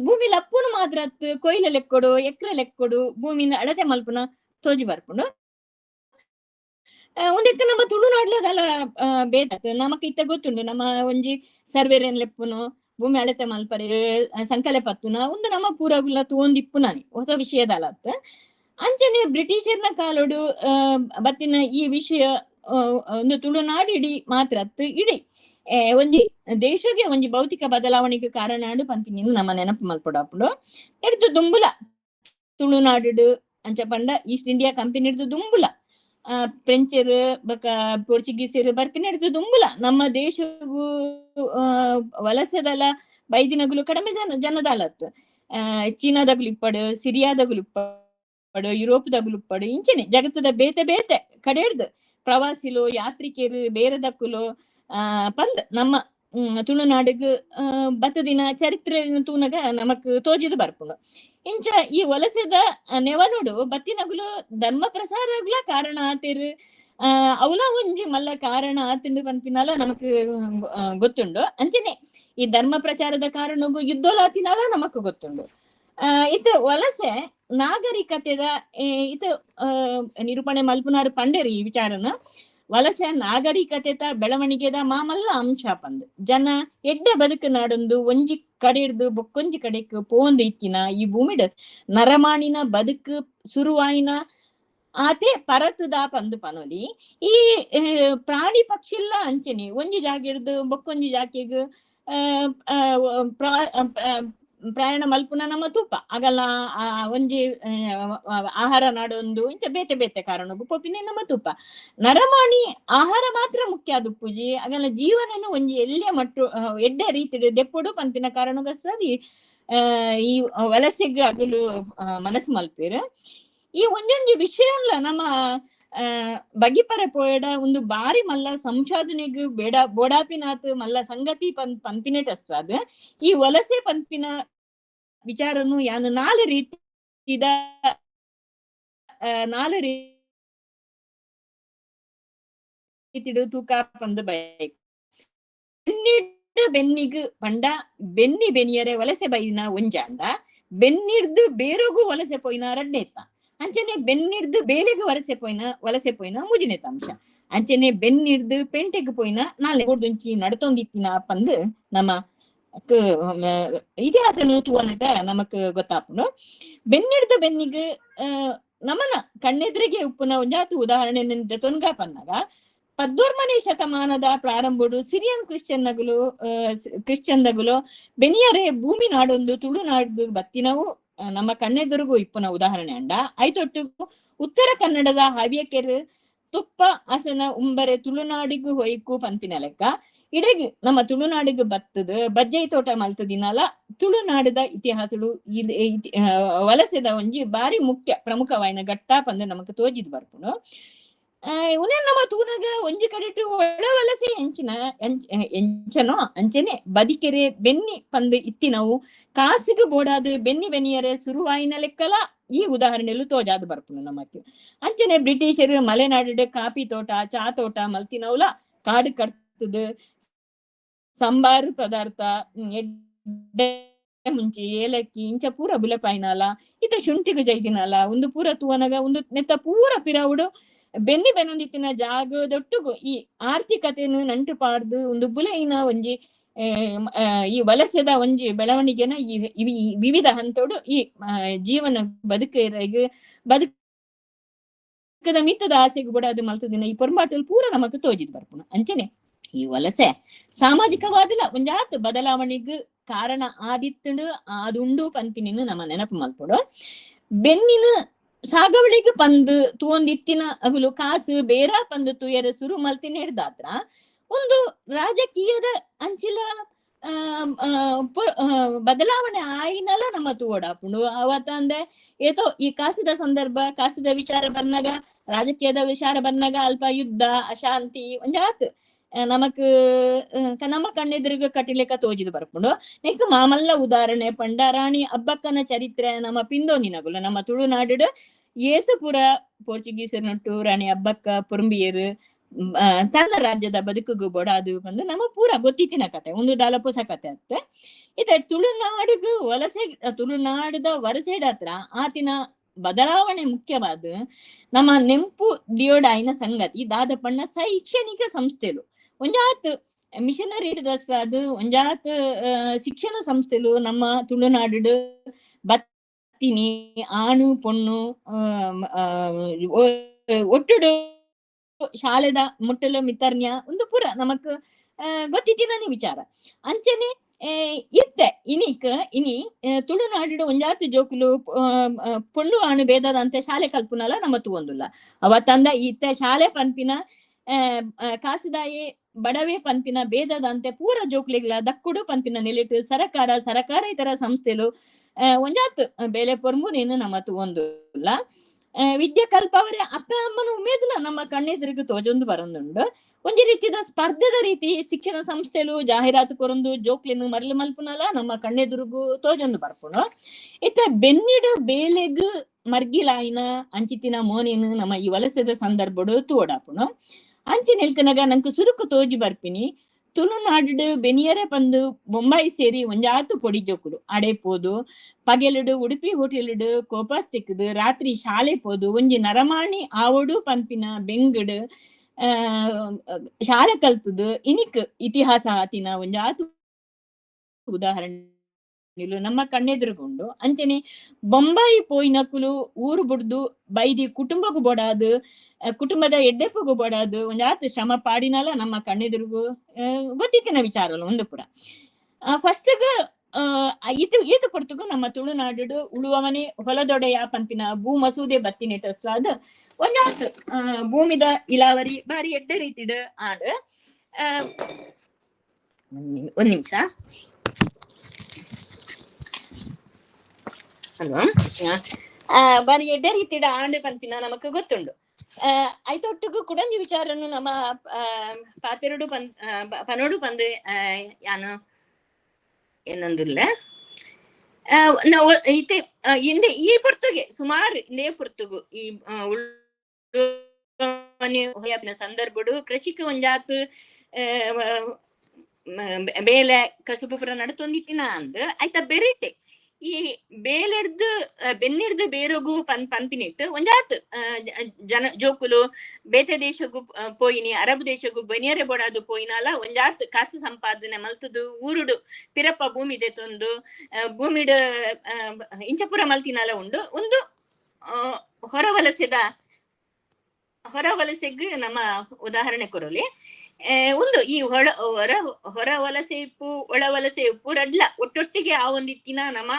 ಭೂಮಿ ಲಪ್ಪುನ ಮಾತ್ರ ಕೊಯ್ಲ ಲೆಕ್ಕೊಡು ಎಕ್ರೆ ಲೆಕ್ಕೊಡು ಭೂಮಿನ ಅಳತೆ ಮಲ್ಪುನ ತೋಜಿ ಬರ್ಪುಂಡು. ಒಂದೆಕ್ಕ ನಮ್ಮ ತುಳುನಾಡ್ಲದಲ್ಲ ಬೇತ ನಮಕ್ ಇತ್ತ ಗೊತ್ತುಂಡು. ನಮ್ಮ ಒಂಜಿ ಸರ್ವೇರೇನ್ ಲೆಪ್ಪುನು ಭೂಮಿ ಅಳತೆ ಮಲ್ಪರೆ ಸಂಕಲೆ ಪತ್ತುನ ಒಂದು ನಮ್ಮ ಪೂರಗುಲ ತೋಂದಿಪ್ಪುನಾನಿ ಹೊಸ ವಿಷಯದಲ್ಲ. ಅಂಚನೆ ಬ್ರಿಟಿಷರ್ನ ಕಾಲೋಡು ಬತ್ತಿನ ಈ ವಿಷಯ ಒಂದು ತುಳುನಾಡು ಇಡೀ ಮಾತ್ರ ಇಡೀ ಒಂಜಿ ದೇಶಗೆ ಒಂಜಿ ಭೌತಿಕ ಬದಲಾವಣೆಗೆ ಕಾರಣ ಆಂಡ್ ಪನ್ಪಿನ ನಮ್ಮ ನೆನಪು ಮಲ್ಪೊಡಾಪುಂಡು. ನೆಡ್ದು ದುಂಬುಲ ತುಳುನಾಡು ಅಂಚ ಪಂಡ ಈಸ್ಟ್ ಇಂಡಿಯಾ ಕಂಪನಿ ಹಿಡ್ದು ದುಂಬುಲ ಫ್ರೆಂಚರ್ ಬೊಕ ಪೋರ್ಚುಗೀಸರು ಬರ್ತಿನ ಹಿಡ್ದು ದುಂಬುಲ ನಮ್ಮ ದೇಶಗೂ ವಲಸೆದಲ ಬೈದಿನಗುಲು ಕಡಿಮೆ ಜನದಾಲತ್. ಚೀನಾದಗುಲು ಇಪ್ಪಡು, ಸಿರಿಯಾದಗುಲು ಇಪ್ಪಡು, ಯುರೋಪ್ದಗುಲು ಇಪ್ಪಡು, ಇಂಚನೆ ಜಗತ್ತದ ಬೇತೆ ಬೇತೆ ಕಡೆ ಹಿಡ್ದು ಪ್ರವಾಸಿಲು ಯಾತ್ರಿಕರು ಬೇರೆದಕ್ಕುಲು ಪಂದ್ ನಮ್ಮ ತುಳುನಾಡಿಗೆ ಬತ್ತದಿನ ಚರಿತ್ರೆ ತೂನಗ ನಮಕ್ ತೋಜಿದು ಬರ್ಪುಂಡು. ಇಂಚ ಈ ವಲಸೆದ ನೆವನುಡು ಬತ್ತಿನಗುಲು ಧರ್ಮ ಪ್ರಸಾರಗುಲ ಕಾರಣ ಆತಿರು, ಅವಲ ಒಂಜಿ ಮಲ್ಲ ಕಾರಣ ಆತಿಂಡು ಪನ್ಪಿನಲ ನಮಕ್ ಗೊತ್ತುಂಡು. ಅಂಚನೆ ಈ ಧರ್ಮ ಪ್ರಚಾರದ ಕಾರಣಗೂ ಯುದ್ಧೋಲಾತಿನಲ ನಮಕ್ ಗೊತ್ತುಂಡು. ಇತ ವಲಸೆ ನಾಗರಿಕತೆದ ಇತ ನಿರೂಪಣೆ ಮಲ್ಪುನಾರು ಪಂಡೇರು ಈ ವಿಚಾರನ. ವಲಸೆ ನಾಗರಿಕತೆತ ಬೆಳವಣಿಗೆದ ಮಾಮಲ್ಲ ಅಂಶ ಪಂದ್ ಜನ ಎಡ್ಡೆ ಬದುಕು ನಾಡೊಂದು ಒಂಜಿ ಕಡೆ ಹಿಡ್ದು ಬೊಕ್ಕೊಂಜಿ ಕಡೆಕ್ ಪೋಂದು ಇತ್ತಿನ ಈ ಭೂಮಿಡ್ ನರಮಾಣಿನ ಬದುಕು ಸುರುವಾಯಿನ ಆತೆ ಪರತುದ ಪಂದು ಪನೊಲಿ. ಈ ಪ್ರಾಣಿ ಪಕ್ಷಿ ಇಲ್ಲ ಅಂಚನೆ ಒಂಜಿ ಜಾಗ ಹಿಡ್ದು ಬೊಕ್ಕೊಂಜಿ ಜಾಗೆಗ್ ಪ್ರಯಾಣ ಮಲ್ಪುನ ನಮ್ಮ ತೂಪ ಆಗಲ್ಲ. ಒಂಜಿ ಆಹಾರ ನಾಡೊಂದು ಇಂಚ ಬೇತೆ ಬೇತೆ ಕಾರಣಕ್ಕೂ ಪೋಪಿನ ನಮ್ಮ ತೂಪ. ನರಮಾಣಿ ಆಹಾರ ಮಾತ್ರ ಮುಖ್ಯ ಅದು ಪೂಜಿ ಆಗಲ್ಲ ಜೀವನನು ಒಂಜಿ ಎಲ್ಲಿಯ ಮಟ್ಟು ಎಡ್ಡೆ ರೀತಿ ದೆಪ್ಪುಡು ಪನ್ಪಿನ ಕಾರಣಗೋಸ್ಕರ ಈ ವಲಸೆಗೆ ಅಗಲು ಮನಸ್ಸು ಮಲ್ಪೇರು. ಈ ಒಂಜೊಂಜಿ ವಿಷಯ ಅಲ್ಲ ನಮ್ಮ ಬಗಿಪರ ಪೋಯಡ ಒಂದು ಬಾರಿ ಮಲ್ಲ ಸಂಶೋಧನೆಗ್ ಬೇಡ ಬೋಡಾಪಿನಾಥ್ ಮಲ್ಲ ಸಂಗತಿ ಪನ್ಪಿನೆಟ್ ಅಷ್ಟ. ಅದು ಈ ವಲಸೆ ಪನ್ಪಿನ ವಿಚಾರನು ಯಾನು ನಾಲ್ ರೀತಿದ ನಾಲ್ ರೀತಿಡು ತೂಕ ಪಂದು ಬಯಕ್. ಬೆನ್ನಿಗ್ ಪಂಡ ಬೆನ್ನಿ ಬೆನಿಯರೆ ವಲಸೆ ಬೈನ ಒಂಜಾಂಡ, ಬೆನ್ನಿಡ್ದು ಬೇರೊಗು ವಲಸೆ ಪೋಯಿನ ರಡ್ಡೆತ್ತ, ಅಂಚನೆ ಬೆನ್ನಿಡ್ದು ಬೇಲೆಗ್ ವಲಸೆ ಪೋಯಿನ ಮೂಜಿನೆತ ಅಂಶ, ಅಂಚನೆ ಬೆನ್ನಿಡ್ದು ಪೆಂಟೆಗ್ ಪೋಯಿನ ನಾಲೆ ದುಂಚಿ ನಡತೊಂದಿತ್ತಿನ ಪಂದು ನಮ್ಮ ಇತಿಹಾಸನು ತೂವನಟ ನಮಕ್ ಗೊತ್ತಾಪುಂಡು. ಬೆನ್ನಿಡ್ದು ಬೆನ್ನಿಗ್ ನಮನ ಕಣ್ಣೆದ್ರಿಗೆ ಉಪ್ಪುನ ಒಂಜಾತು ಉದಾಹರಣೆ ತೊನ್ಗ ಪನ್ನಾಗ 14ನೇ ಶತಮಾನದ ಪ್ರಾರಂಭಡು ಸಿರಿಯನ್ ಕ್ರಿಶ್ಚಿಯನ್ ನಗುಲು ಬೆನಿಯರೆ ಭೂಮಿ ನಾಡೊಂದು ತುಳುನಾಡು ಬತ್ತಿನವು ನಮ್ಮ ಕಣ್ಣೆದುರುಗು ಇಪ್ಪುನ ಉದಾಹರಣೆ ಅಂಡ. ಐತೊಟ್ಟಿಗೂ ಉತ್ತರ ಕನ್ನಡದ ಹವ್ಯಕೆರು ತುಪ್ಪ ಅಸನ ಉಂಬರೆ ತುಳುನಾಡಿಗು ಹೊಯ್ಕು ಪಂತಿನ ಲೆಕ್ಕ ಇಡಗಿ ನಮ್ಮ ತುಳುನಾಡಿಗೆ ಬತ್ತದ ಬಜ್ಜೈ ತೋಟ ಮಲ್ತದಿನಲ ತುಳುನಾಡದ ಇತಿಹಾಸಡು ವಲಸೆದ ಒಂಜಿ ಬಾರಿ ಮುಖ್ಯ ಪ್ರಮುಖವಾಯಿನ ಘಟ್ಟ ಪಂದು ನಮಕ್ ತೋಜಿದ್ ಬರ್ಪುಂಡು. ಉನೆ ನಮ್ಮ ತೂನಗ ಒಂಜಿ ಕಡೆಟು ಒಳ ವಲಸೆ ಎಂಚಿನ ಎಂಚನೋ ಅಂಚನೆ ಬದಿಕೆರೆ ಬೆನ್ನಿ ಪಂದು ಇತ್ತಿನವು ಕಾಸಿಗೆ ಬೋಡಾದ ಬೆನ್ನಿ ಬೆನಿಯರೆ ಸುರುವಾಯಿನ ಲೆಕ್ಕಲ ಈ ಉದಾಹರಣೆಲು ತೋಜಾದು ಬರ್ಪುಂಡು ನಮಕ್. ಅಂಚನೆ ಬ್ರಿಟಿಷರು ಮಲೆನಾಡು ಕಾಪಿ ತೋಟ ಚಾ ತೋಟ ಮಲ್ತಿನವುಲ ಕಾಡು ಕಟ್ತದ ಸಂಬಾರು ಪದಾರ್ಥ ಎಡ್ಡೆ ಮುಂಚಿ ಏಲಕ್ಕಿ ಇಂಚ ಪೂರ ಬುಲೆಪಾಯಿನಾಲ ಇತ ಶುಂಠಿಗೆ ಜೈದಿನಾಲ ಒಂದು ಪೂರ ತೂವನಗ ಒಂದು ನೆತ್ತ ಪೂರ ಪಿರಾವುಡು ಬೆನ್ನಿ ಬೆನ್ನೊಂದಿತ್ತಿನ ಜಾಗದೊಟ್ಟುಗು ಈ ಆರ್ಥಿಕತೆಯನ್ನು ನಂಟು ಪಾಡ್ದು ಒಂದು ಬುಲೆಯಿನ ಒಂಜಿ ಈ ವಲಸೆದ ಒಂಜಿ ಬೆಳವಣಿಗೆನ ಈ ವಿವಿಧ ಹಂತೋಡು ಈ ಜೀವನ ಬದುಕ ಬದುಕದ ಮಿತ್ತದ ಆಸೆಗೆ ಕೂಡ ಅದು ಮಲ್ತದಿನ ಈ ಪೊರ್ಂಬಾಟಲ್ ಪೂರ ನಮಕ್ ತೋಜಿದ್ ಬರ್ಪುಣ. ಅಂಚನೆ ಈ ವಲಸೆ ಸಾಮಾಜಿಕವಾದಲ ಒಂಜಾತ್ ಬದಲಾವಣೆಗ್ ಕಾರಣ ಆದಿತ್ತುಂಡು ಆದುಂಡು ಪನ್ಪಿನಿನ್ ನಮ್ಮ ನೆನಪು ಮಲ್ಪೊಡು. ಬೆನ್ನಿನ ಸಾಗವಳಿಗೆ ಪಂದು ತೂವೊಂದಿತ್ತಿನ ಅಗುಲು ಕಾಸು ಬೇರ ಪಂದು ತುಯರ ಸುರು ಮಲ್ತಿನ ಹಿಡ್ದಾತ್ರ ಒಂದು ರಾಜಕೀಯದ ಅಂಚಿಲ ಬದಲಾವಣೆ ಆಯಿನಲ ನಮ್ಮ ತೂವೊಡಾಪುಂಡು. ಅವತ್ತಂದೆ ಏತೋ ಈ ಕಾಸಿದ ಸಂದರ್ಭ ಕಾಸಿದ ವಿಚಾರ ಬರ್ನಾಗ ರಾಜಕೀಯದ ವಿಚಾರ ಬರ್ನಾಗ ಅಲ್ಪ ಯುದ್ಧ ಅಶಾಂತಿ ಒಂಜಾತ್ ನಮಕ್ ನಮ್ಮ ಕಣ್ಣೆದುರುಗ ಕಟ್ಟಿಲೆಕ್ಕ ತೋಜಿದು ಬರ್ಪುಂಡು. ನೆಕ್ ಮಾಮಲ್ಲ ಉದಾಹರಣೆ ಪಂಡ ರಾಣಿ ಅಬ್ಬಕ್ಕನ ಚರಿತ್ರೆ ನಮ್ಮ ಪಿಂದೋನಿನಗುಲು ನಮ್ಮ ತುಳುನಾಡು ಏತಪುರ ಪೋರ್ಚುಗೀಸರು ನಟ್ಟು ರಾಣಿ ಅಬ್ಬಕ್ಕ ಪುರಂಬಿಯರು ತನ್ನ ರಾಜ್ಯದ ಬದುಕುಗು ಬೊಡಾದು ಬಂದು ನಮ್ಮ ಪೂರ ಗೊತ್ತಿತ್ತಿನ ಕತೆ ಒಂದು ದಾಲಪುಸ ಕತೆ ಅತ್ತೆ. ಇತ ತುಳುನಾಡುಗು ವಲಸೆ ತುಳುನಾಡದ ವರಸೆಡ ಹತ್ರ ಆತಿನ ಬದಲಾವಣೆ ಮುಖ್ಯವಾದ ನಮ್ಮ ನೆಂಪು ದಿಯೋಡಾಯಿನ ಸಂಗತಿ ದಾದಪಣ್ಣ ಶೈಕ್ಷಣಿಕ ಸಂಸ್ಥೆಲು ಒಂಜಾತ್ ಮಿಷನರಿ ಅದು ಒಂಜಾತ್ ಶಿಕ್ಷಣ ಸಂಸ್ಥೆಲು ನಮ್ಮ ತುಳುನಾಡು ಬತ್ತಿನಿ ಆಣು ಪೊಣ್ಣು ಒಟ್ಟುಡು ಶಾಲೆದ ಮುಟ್ಟಲು ಮಿತ್ತರ್ನ್ಯ ಒಂದು ಪೂರ ನಮಕ್ ಗೊತ್ತಿತ್ತಿನ ವಿಚಾರ. ಅಂಚನೆ ಇತ್ತೆ ಇನಿಕ್ ಇನಿ ತುಳುನಾಡು ಒಂಜಾತ್ ಜೋಕುಲು ಪೊಣ್ಣು ಆಣು ಭೇದದಂತೆ ಶಾಲೆ ಕಲ್ಪುನಲ ನಮ್ಮ ತೂವೊಂದುಲ್ಲ. ಅವತ್ತಂದ ಇತ್ತೆ ಶಾಲೆ ಪನ್ಪಿನ ಕಾಸುದಾಯೆ ಬಡವೆ ಪನ್ಪಿನ ಭೇದದಂತೆ ಪೂರ ಜೋಕ್ಲೆಗ್ಲ ದಕ್ಕುಡು ಪನ್ಪಿನ ನೆಲೆಟ್ ಸರಕಾರ ಸರಕಾರ ಇತರ ಸಂಸ್ಥೆಲು ಒಂಜಾತ್ ಬೇಲೆ ಪೊರ್ಮುನೇನು ನಮ್ಮ ತೂವೊಂದುಲ್ಲ. ವಿದ್ಯೆ ಕಲ್ಪವರೆ ಅಪ್ಪ ಅಮ್ಮನ ಉಮೇದ್ಲ ನಮ್ಮ ಕಣ್ಣೆದುರಿಗೆ ತೋಜೊಂದು ಬರೊಂದುಂಡು. ಒಂಜಿ ರೀತಿದ ಸ್ಪರ್ಧೆದ ರೀತಿ ಶಿಕ್ಷಣ ಸಂಸ್ಥೆಲು ಜಾಹೀರಾತು ಕೊರೊಂದು ಜೋಕ್ಲೆನು ಮರಳು ಮಲ್ಪುನಲ ನಮ್ಮ ಕಣ್ಣೆದುರುಗು ತೋಜೊಂದು ಬರ್ಪುನು. ಇತ್ತ ಬೆನ್ನಿಡು ಬೇಲೆಗ್ ಮರ್ಗಿಲಾಯಿನ ಅಂಚಿತಿನ ಮೋನೇನು ನಮ್ಮ ಈ ವಲಸೆದ ಸಂದರ್ಭಡು ತೋಡಾಪುನು. ಅಂಚೆ ನಿಲ್ತನಗ ನಂಗೆ ಸುರುಕು ತೋಜಿ ಬರ್ಪಿನಿ ತುಳುನಾಡು ಬೆನಿಯರ ಪಂದು ಬೊಂಬಾಯಿ ಸೇರಿ ಒಂಜಾತು ಪೊಡಿ ಜೋಕುಲು ಅಡೆ ಪೋದು ಪಗೆಲುಡು ಉಡುಪಿ ಹೋಟೆಲುಡು ಕೋಪಾಸ್ ತಿಕ್ಕದು ರಾತ್ರಿ ಶಾಲೆ ಪೋದು ಒಂಜಿ ನರಮಾಣಿ ಆವಡು ಪನ್ಪಿನ ಬೆಂಗಡು ಶಾಲೆ ಕಲ್ತದು ಇನಿಕ್ ಇತಿಹಾಸ ಆತಿನ ಒಂಜಾತು ಉದಾಹರಣೆ ನಮ್ಮ ಕಣ್ಣೆದುರುಗೊಂಡು. ಅಂಚನೆ ಬೊಂಬಾಯಿ ಪೋಯಿನಕುಲು ಊರು ಬುಡ್ದು ಬೈದಿ ಕುಟುಂಬಕ್ಕೂ ಬೋಡಾದು ಕುಟುಂಬದ ಎಡ್ಡೆಪ್ಪಗೂ ಬೋಡಾದು ಒಂಜಾತ್ ಶ್ರಮ ಪಾಡಿನಲ ನಮ್ಮ ಕಣ್ಣೆದುರುಗು ಗೊತ್ತಿತ್ತಿನ ವಿಚಾರಲ್ಲ ಒಂದು ಪುರ. ಫಸ್ಟ್ ಈತ ಈತ ಪೊರ್ತುಗು ನಮ್ಮ ತುಳುನಾಡು ಉಳುವಮನೆ ಹೊಲದೊಡೆಯ ಪನ್ಪಿನ ಭೂ ಮಸೂದೆ ಬತ್ತಿನೆಟಸ್ವಾದ ಒಂಜಾತ್ ಭೂಮಿದ ಇಲಾವರಿ ಬಾರಿ ಎಡ್ಡೆ ರೀತಿಡ್ ಆಂಡ್. ಒಂದ್ ನಿಮಿಷ ಅಲ್ವಾ, ಬಾರಿ ಎಡ್ಡೆ ರೀತಿಡ್ ಆಂಡ್ ಪನ್ಪಿನ ನಮಕ್ ಗೊತ್ತುಂಡು. ಐತೊಟ್ಟುಗು ಕುಡೊಂಜಿ ವಿಚಾರನು ನಮ್ಮ ಪಾತೆರಡು ಪನ್ ಪನೋಡು ಪಂದು ಯಾನು ಏನೊಂದಿಲ್ಲ. ನಾವು ಇತ್ತೆ ಇಂದೆ ಈ ಪೊರ್ತುಗೆ ಸುಮಾರು ಇಂದೇ ಪೊರ್ತುಗು ಈ ಸಂದರ್ಭಡು ಕೃಷಿಕ ಒಂಜಾತ್ ಬೇಲೆ ಕಸುಬು ಪುರ ನಡತೊಂದಿತ್ತಿನ ಅಂದ್ ಆಯ್ತಾ ಬೆರಿಟೆ ಈ ಬೇಲೆಡ್ದು ಬೆನ್ನಿಡ್ದು ಬೇರೊಗು ಪನ್ಪಿನಿಟ್ಟು ಒಂಜಾತ್ ಜನ ಜೋಕುಲು ಬೇತೆ ದೇಶಗು ಪೋಯಿನಿ ಅರಬ್ ದೇಶಗು ಬನಿಯರೆ ಬೋಡಾದು ಪೋಯಿನಾಲ ಒಂಜಾತ್ ಕಾಸು ಸಂಪಾದನೆ ಮಲ್ತದು ಊರುಡು ಪಿರಪ್ಪ ಭೂಮಿ ದೆತೊಂದು ಭೂಮಿಡು ಇಂಚಪುರ ಮಲ್ತಿನಾಲ ಉಂಡು. ಒಂದು ಹೊರವಲಸೆಗ್ ನಮ್ಮ ಉದಾಹರಣೆ ಕೊರಲಿ. ಒಂದು ಈ ಹೊರ ಹೊರ ಹೊರ ವಲಸೆ ಇಪ್ಪು ಒಳ ವಲಸೆ ಇಪ್ಪು ರಡ್ಲ ಒಟ್ಟೊಟ್ಟಿಗೆ ಆ ಒಂದಿತ್ತಿನ ನಮ್ಮ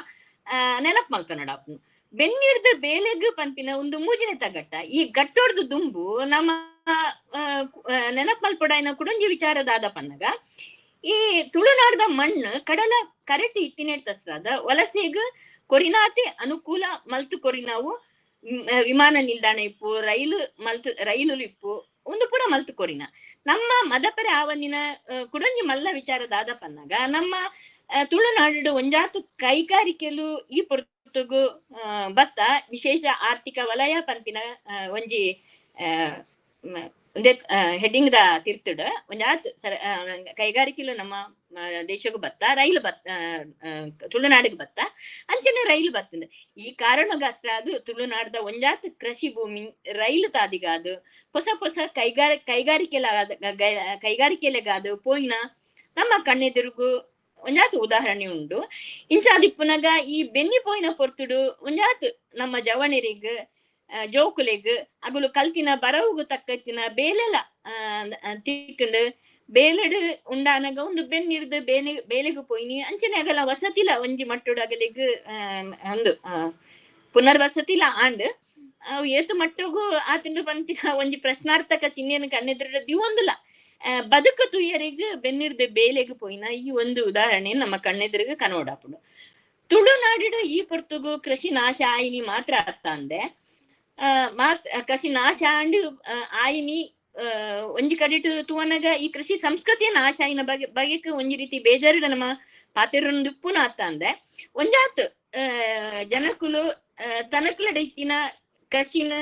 ನೆನಪು ಮಲ್ತ ನೋಡಪ್ಪ. ಬೆನ್ನಿಡ್ದ ಬೇಲೆಗ್ ಪನ್ಪಿನ ಒಂದು ಮೂಜಿನೆತ ಘಟ್ಟ ಈ ಗಟ್ಟೊಡ್ದು ದುಂಬು ನಮ್ಮ ನೆನಪು ಮಲ್ಪೊಡಾಯಿನ ಕುಡೊಂಜಿ ವಿಚಾರದಾದ ಪನ್ನಗ ಈ ತುಳುನಾಡ್ದ ಮಣ್ಣು ಕಡಲ ಕರೆಕ್ಟ್ ಇತ್ತಿನೆಡ್ತಸ್ರಾದ ವಲಸೆಗ್ ಕೊರಿನಾತೆ ಅನುಕೂಲ ಮಲ್ತು ಕೊರಿನಾವು ವಿಮಾನ ನಿಲ್ದಾಣ ಇಪ್ಪು ರೈಲು ಮಲ್ತು ರೈಲು ಇಪ್ಪು ಒಂದು ಪೂರ ಮಲ್ತು ಕೊರಿನ ನಮ್ಮ ಮದಪರೆ ಆವಂದಿನ ಕುಡೊಂಜಿ ಮಲ್ಲ ವಿಚಾರದಾದ ಪನ್ನಗ ನಮ್ಮ ತುಳುನಾಡು ಒಂಜಾತು ಕೈಗಾರಿಕೆಲು ಈ ಪೊರ್ತುಗು ಬತ್ತ ವಿಶೇಷ ಆರ್ಥಿಕ ವಲಯ ಪನ್ಪಿನ ಒಂಜಿ ಒಂದೇ ಹೆಡ್ಡಿಂಗ್ ದ ತಿರ್ತುಡು ಒಂಜಾತ್ ಕೈಗಾರಿಕೆಲು ನಮ್ಮ ದೇಶಕ್ಕೂ ಬತ್ತ ರೈಲು ಬತ್ತ ತುಳುನಾಡಿಗೆ ಬತ್ತ ಅಂಚನೆ ರೈಲು ಬತ್ತಂದು ಈ ಕಾರಣಗೋಸ್ಕರ ಅದು ತುಳುನಾಡ್ದ ಒಂಜಾತ್ ಕೃಷಿ ಭೂಮಿ ರೈಲು ತಾದಿಗಾದು ಹೊಸ ಹೊಸ ಕೈಗಾರಿಕೆಲೆಗಾದು ಪೋಯಿನ ನಮ್ಮ ಕಣ್ಣೆದುರುಗು ಒಂಜಾತ್ ಉದಾಹರಣೆ ಉಂಡು. ಇಂಚಾದಿಪ್ಪುನಗ ಈ ಬೆನ್ನಿ ಪೋಯಿನ ಪೊರ್ತುಡು ಒಂಜಾತ್ ನಮ್ಮ ಜವಣರಿಗ್ ಜೋಕುಲೆಗ್ ಅಗುಲು ಕಲ್ತಿನ ಬರವುಗು ತಕ್ಕತ್ತಿನ ಬೇಲೆಲ ತಿಕ್ಕಂಡು ಬೇಲೆಡು ಉಂಡಾನಗ ಒಂದು ಬೆನ್ನಿಡ್ದು ಬೇನೆ ಬೇಲೆಗು ಪೋಯಿನಿ ಅಂಚನೆ ಅಗಲ ವಸತಿಲ ಒಂಜಿ ಮಟ್ಟುಡು ಅಗಲಿಗ್ ಒಂದು ಪುನರ್ವಸತಿಲ ಆಂಡ್ ಅವು ಏತು ಮಟ್ಟಗು ಆತುಂಡು ಪನ್ಪಿನ ಒಂಜಿ ಪ್ರಶ್ನಾರ್ಥಕ ಚಿಹ್ನೆಯನ್ನು ಕಣ್ಣೆದುರು ದಿವೊಂದುಲ ಬದುಕು ತುಯ್ಯರಿಗ್ ಬೆನ್ನಿಡ್ದು ಬೇಲೆಗ್ ಪೋಯಿನ ಈ ಒಂದು ಉದಾಹರಣೆ ನಮ್ಮ ಕಣ್ಣೆದುರಿಗೆ ಕನೋಡಾಪುಂಡು. ತುಳುನಾಡಿಡು ಈ ಪೊರ್ತುಗು ಕೃಷಿ ನಾಶ ಆಯಿನಿ ಮಾತ್ರ ಅತ್ತಂದೆ ಕೃಷಿ ನಾಶ ಆಂಡ್ ಆಯಿನಿ ಒಂಜಿ ಕಡೆಟು ತೂವನಗ ಈ ಕೃಷಿ ಸಂಸ್ಕೃತಿಯ ನಾಶ ಆಯಿನ ಬಗೆ ಬಗೆಕ್ ಒಂಜಿ ರೀತಿ ಬೇಜಾರು ನಮ್ಮ ಪಾತೆರೊಂದು ಅತ್ತಂದೆ ಒಂಜಾತ್ ಜನಕುಲು ತನಕುಲಡ ಇತ್ತಿನ ಕೃಷಿನ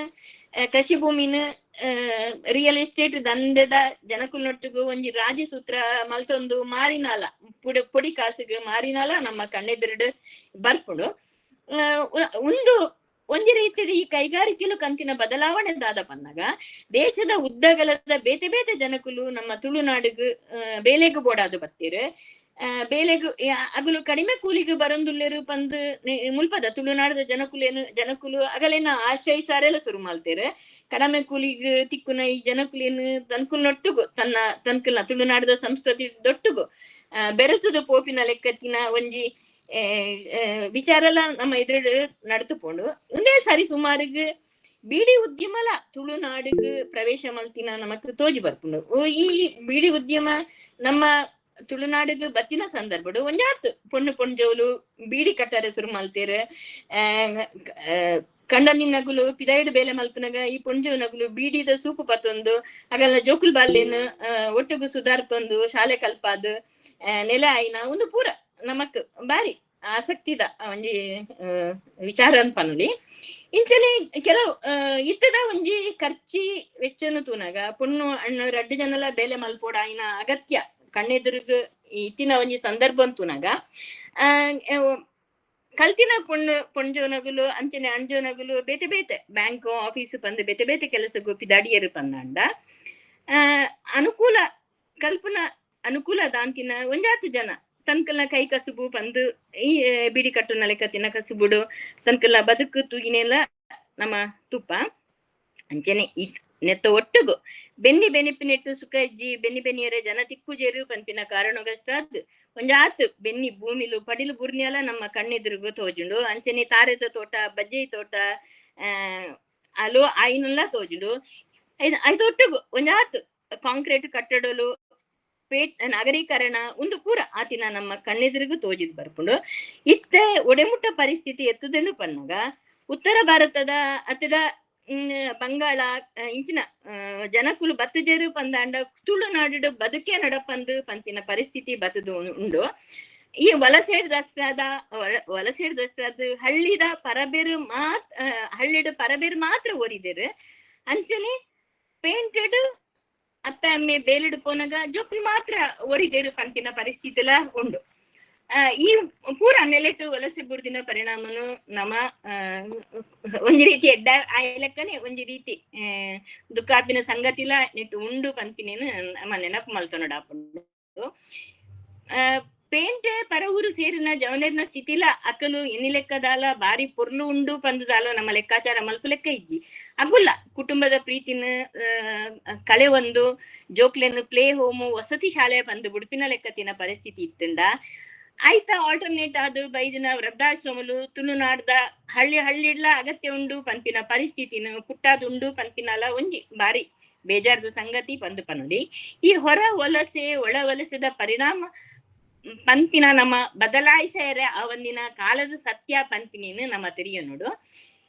ಕೃಷಿ ಭೂಮಿನ ರಿಯಲ್ ಎಸ್ಟೇಟ್ ದಂಧೆದ ಜನಕುಲನೊಟ್ಟಿಗೂ ಒಂಜಿ ರಾಜಸೂತ್ರ ಮಲ್ತೊಂದು ಮಾರಿನಾಲ ಪೊಡಿ ಕಾಸುಗು ಮಾರಿನಾಲ ನಮ್ಮ ಕಣ್ಣೆದುರುಡು ಬರ್ಪುಂಡು. ಒಂದು ಒಂಜಿ ರೀತಿಯ ಈ ಕೈಗಾರಿಕೆಲು ಕಂತಿನ ಬದಲಾವಣೆ ದಾದ ಪನ್ನಗ ದೇಶದ ಉದ್ದಗಲದ ಬೇತೆ ಬೇತೆ ಜನಕುಲು ನಮ್ಮ ತುಳುನಾಡಿಗೆ ಬೇಲೆಗು ಬೋಡಾದು ಬತ್ತೀರು. ಬೇಲೆಗು ಅಗುಲು ಕಡಿಮೆ ಕೂಲಿಗೆ ಬರಂದುಲ್ಲೇರು ಪಂದ್ ಮುಲ್ಪದ ತುಳುನಾಡದ ಜನಕುಲೇನು ಜನಕುಲು ಅಗಲೇನ ಆಶ್ರಯಿಸಾರೆಲ್ಲ ಶುರು ಮಾಡ್ತೇರೆ. ಕಡಿಮೆ ಕೂಲಿಗೆ ತಿಕ್ಕುನ ಈ ಜನಕುಲೇನು ತನ್ಕುಲ್ನೊಟ್ಟುಗು ತನ್ನ ತನ್ಕುಲ್ನ ತುಳುನಾಡದ ಸಂಸ್ಕೃತಿ ದೊಟ್ಟುಗು ಬೆರೆತುದು ಪೋಪಿನ ಲೆಕ್ಕತ್ತಿನ ಒಂಜಿ ವಿಚಾರಲ ನಮ್ಮ ಎದುರು ನಡತು ಪೋಂಡು. ಒಂದೇ ಸಾರಿ ಸುಮಾರಿಗೆ ಬೀಡಿ ಉದ್ಯಮಲ ತುಳುನಾಡಿಗೆ ಪ್ರವೇಶ ಮಲ್ತಿನ ನಮಕ್ ತೋಜಿ ಬರ್ಪುಂಡು. ಈ ಬೀಡಿ ಉದ್ಯಮ ನಮ್ಮ ತುಳುನಾಡಿಗೆ ಬತ್ತಿನ ಸಂದರ್ಭಡು ಒಂಜಾತ್ ಪೊಣ್ಣು ಪೊಂಜೋಲು ಬೀಡಿ ಕಟ್ಟರೆ ಶುರು ಮಲ್ತೇರು. ಕಂಡನಿ ನಗುಲು ಪಿದಾಯಿಡು ಬೇಲೆ ಮಲ್ಪನಗ ಈ ಪೊಂಜೋ ನಗುಲು ಬೀಡಿದ ಸೂಪು ಪತ್ತೊಂದು ಅಗಲ್ನ ಜೋಕುಲ್ ಬಾಲ್ಯನ ಒಟ್ಟುಗು ಸುಧಾರ್ತೊಂದು ಶಾಲೆ ಕಲ್ಪಾದು ನೆಲೆ ಆಯಿನ ಒಂದು ಪೂರ ನಮಕ್ ಬಾರಿ ಆಸಕ್ತಿದ ಒಂಜಿ ವಿಚಾರ ಅಂತ ಪನ್ನುಲಿ. ಇಂಚನೆ ಕೆಲವು ಇತ್ತದ ಒಂಜಿ ಖರ್ಚಿ ವೆಚ್ಚನು ತೂನಾಗ ಪೊಣ್ಣು ಅಣ್ಣ ರಡ್ಡು ಜನಲ ಬೇಲೆ ಮಲ್ಪೋಡ ಆಯಿನ ಅಗತ್ಯ ಕಣ್ಣೆದುರುಗ ಇತ್ತಿನ ಒಂಜಿ ಸಂದರ್ಭ ಅಂತೂನಾಗ ಕಲ್ತಿನ ಪೊಣ್ಣು ಪೊಂಜೋನಗುಲು ಅಂಚನೆ ಅಂಜೋನಗುಲು ಬೇತೆ ಬೇತೆ ಬ್ಯಾಂಕ್ ಆಫೀಸ್ ಪಂದು ಬೇತೆ ಬೇತೆ ಕೆಲಸಗು ಪಿದಾಡಿಯರು ಪಂದಾಂಡ ಅನುಕೂಲ ಕಲ್ಪನಾ ಅನುಕೂಲ ದಾಂತಿನ ಒಂಜಾತು ಜನ ತನ್ಕಲ್ನ ಕೈ ಕಸುಬು ಪಂದು ಈ ಬಿಡಿ ಕಟ್ಟುನ ಲೆಕ್ಕತಿನ ಕಸುಬುಡು ತನ್ಕಲ್ನ ಬದುಕು ತೂಗಿನೆಲ್ಲ ನಮ್ಮ ತುಪ್ಪ. ಅಂಚನೆ ಈ ನೆತ್ತ ಒಟ್ಟುಗು ಬೆನ್ನಿ ಬೆನಿಪಿನೆಟ್ಟು ಸುಖ ಇಜ್ಜಿ ಬೆನ್ನಿ ಬೆನ್ನಿಯರೆ ಜನ ತಿಕ್ಕುಜೇರು ಪನ್ಪಿನ ಕಾರಣಗಷ್ಟಾದ್ ಒಂಜಾತ್ ಬೆನ್ನಿ ಭೂಮಿಲು ಪಡಿಲು ಬುರ್ನಿಯಲ ನಮ್ಮ ಕಣ್ಣೆದುರುಗು ತೋಜುಂಡು. ಅಂಚನೆ ತಾರೆದ ತೋಟ ಬಜ್ಜೈ ತೋಟ ಅಲೋ ಆಯಿನುಲ್ಲ ತೋಜುಂಡು. ಐದೊಟ್ಟುಗು ಒಂಜಾತ್ ಕಾಂಕ್ರೀಟ್ ಕಟ್ಟಡಲು ಪೇಟ್ ನಗರೀಕರಣ ಒಂದು ಪೂರ ಆತಿನ ನಮ್ಮ ಕಣ್ಣೆದುರಿಗೂ ತೋಜಿದ್ ಬರ್ಪುಂಡು. ಇತ್ತೆ ಒಡೆಮುಟ್ಟ ಪರಿಸ್ಥಿತಿ ಎತ್ತದನ್ನು ಪನ್ನಗ ಉತ್ತರ ಭಾರತದ ಅತದ ಬಂಗಾಳ ಇಂಚಿನ ಜನಕುಲು ಬತ್ತಜೇರು ಪಂದಾಂಡ ತುಳುನಾಡು ಬದುಕೆ ನಡಪಂದು ಪಂತಿನ ಪರಿಸ್ಥಿತಿ ಬತ್ತದು ಉಂಡು. ಈ ವಲಸೇಡ್ ದಸ್ರಾದ ವಲಸೇಡ್ ದಸ್ರಾದ ಹಳ್ಳಿದ ಪರಬೇರು ಮಾತ್ ಹಳ್ಳಿಡು ಪರಬೇರು ಮಾತ್ರ ಓರಿದೇರು. ಅಂಚನೆ ಪೇಂಟೆಡ್ ಅತ್ತ ಅಮ್ಮೆ ಬೇಲಿಡು ಪೋನಗ ಜೋಕ್ಲು ಮಾತ್ರ ಒರಿದೇರು ಪಂತಿನ ಪರಿಸ್ಥಿತಿಲ ಉಂಡು. ಈ ಪೂರ ನೆಲೆಟು ವಲಸೆ ಬುರ್ದಿನ ಪರಿಣಾಮನು ನಮ್ಮ ಒಂಜಿ ರೀತಿ ಎಡ್ಡ ಆಯ್ಲಕ್ಕನೆ ಒಂಜಿ ರೀತಿ ದುಃಖಾಪಿನ ಸಂಗತಿಲ ನೆಟ್ಟು ಉಂಡು ಪಂತಿನೇನು ನಮ್ಮ ನೆನಪು ಮಲ್ತೊನಡಾಪುಂಡು. ಪೇಂಟೆ ಪರ ಊರು ಸೇರಿನ ಜವನೇರ್ನ ಸ್ಥಿತಿಲ ಅಕಲು ಎನ್ನಿ ಲೆಕ್ಕದಾಲ ಬಾರಿ ಪೊರ್ಲು ಉಂಡು ಪಂದುದಾಲ ನಮ್ಮ ಲೆಕ್ಕಾಚಾರ ಮಲ್ಪು ಲೆಕ್ಕ ಇಜ್ಜಿ. ಅಗುಲ್ಲ ಕುಟುಂಬದ ಪ್ರೀತಿನ ಕಳೆ ಒಂದು ಜೋಕ್ಲೆನ್ ಪ್ಲೇ ಹೋಮು ವಸತಿ ಶಾಲೆ ಬಂದು ಬುಡುಪಿನ ಲೆಕ್ಕತಿನ ಪರಿಸ್ಥಿತಿ ಇತ್ತಂಡ ಆಯ್ತಾ ಆಲ್ಟರ್ನೇಟ್ ಆದ ಬೈದಿನ ವೃದ್ಧಾಶ್ರಮಲು ತುಳುನಾಡ್ದ ಹಳ್ಳಿ ಹಳ್ಳಿಡ್ಲ ಅಗತ್ಯ ಉಂಡು ಪಂಪಿನ ಪರಿಸ್ಥಿತಿನ ಪುಟ್ಟಾದುಂಡು ಪಂಪಿನಲ ಒಂಜಿ ಬಾರಿ ಬೇಜಾರದ ಸಂಗತಿ ಪಂದು ಪನುಲಿ. ಈ ಹೊರ ವಲಸೆ ಒಳ ವಲಸೆದ ಪರಿಣಾಮ ಪಂಪಿನ ನಮ್ಮ ಬದಲಾಯಿಸರೆ ಆ ಒಂದಿನ ಕಾಲದ ಸತ್ಯ ಪಂಪಿನೇನು ನಮ್ಮ ತೆರಿಯ ನೋಡು.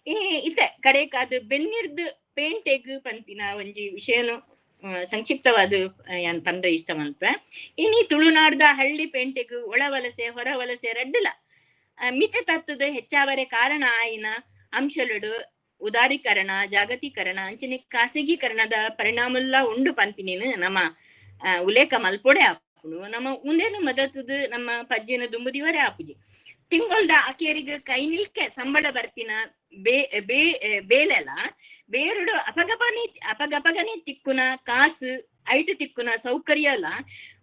ಈ ಇತ್ತೆ ಕಡೆಕಾದ ಬೆನ್ನಿರ್ದು ಪೇಂಟೆಗ್ ಪಂಪಿನ ಒಂಜಿ ವಿಷಯನು ಸಂಕ್ಷಿಪ್ತವಾದ ಯಾನ್ ಪಂಡ್ರೆ ಇಷ್ಟ ಮಲ್ಪ. ಇನಿ ತುಳುನಾಡ್ದ ಹಳ್ಳಿ ಪೇಂಟೆಗ್ ಒಳ ವಲಸೆ ಹೊರ ವಲಸೆ ರಡ್ಡಲ ಮಿತ ತತ್ತದ ಹೆಚ್ಚಾವರೆ ಕಾರಣ ಆಯಿನ ಅಂಶಲುಡು ಉದಾರೀಕರಣ ಜಾಗತೀಕರಣ ಅಂಚನೆ ಖಾಸಗೀಕರಣದ ಪರಿಣಾಮಲ್ಲ ಉಂಡು ಪಂಪಿನೇನು ನಮ್ಮ ಉಲ್ಲೇಖ ಮಲ್ಪೊಡೆ ಆಪುಂಡು. ನಮ್ಮ ಉಂದೇನು ಮದತದ ನಮ್ಮ ಪಜ್ಜೆನ ದುಂಬುದಿವರೆ ಆಪುಜಿ. ತಿಂಗೊಳ್ದ ಅಕೇರಿಗೆ ಕೈ ನಿಲ್ಕೆ ಸಂಬಳ ಬರ್ಪಿನ ಬೇ ಬೇ ಬೇಲೆಲ ಬೇರುಡು ಅಪಗಪನೆ ಅಪಗಪಗನೆ ತಿಕ್ಕುನ ಕಾಸು ಐಟು ತಿಕ್ಕುನ ಸೌಕರ್ಯ ಅಲ್ಲ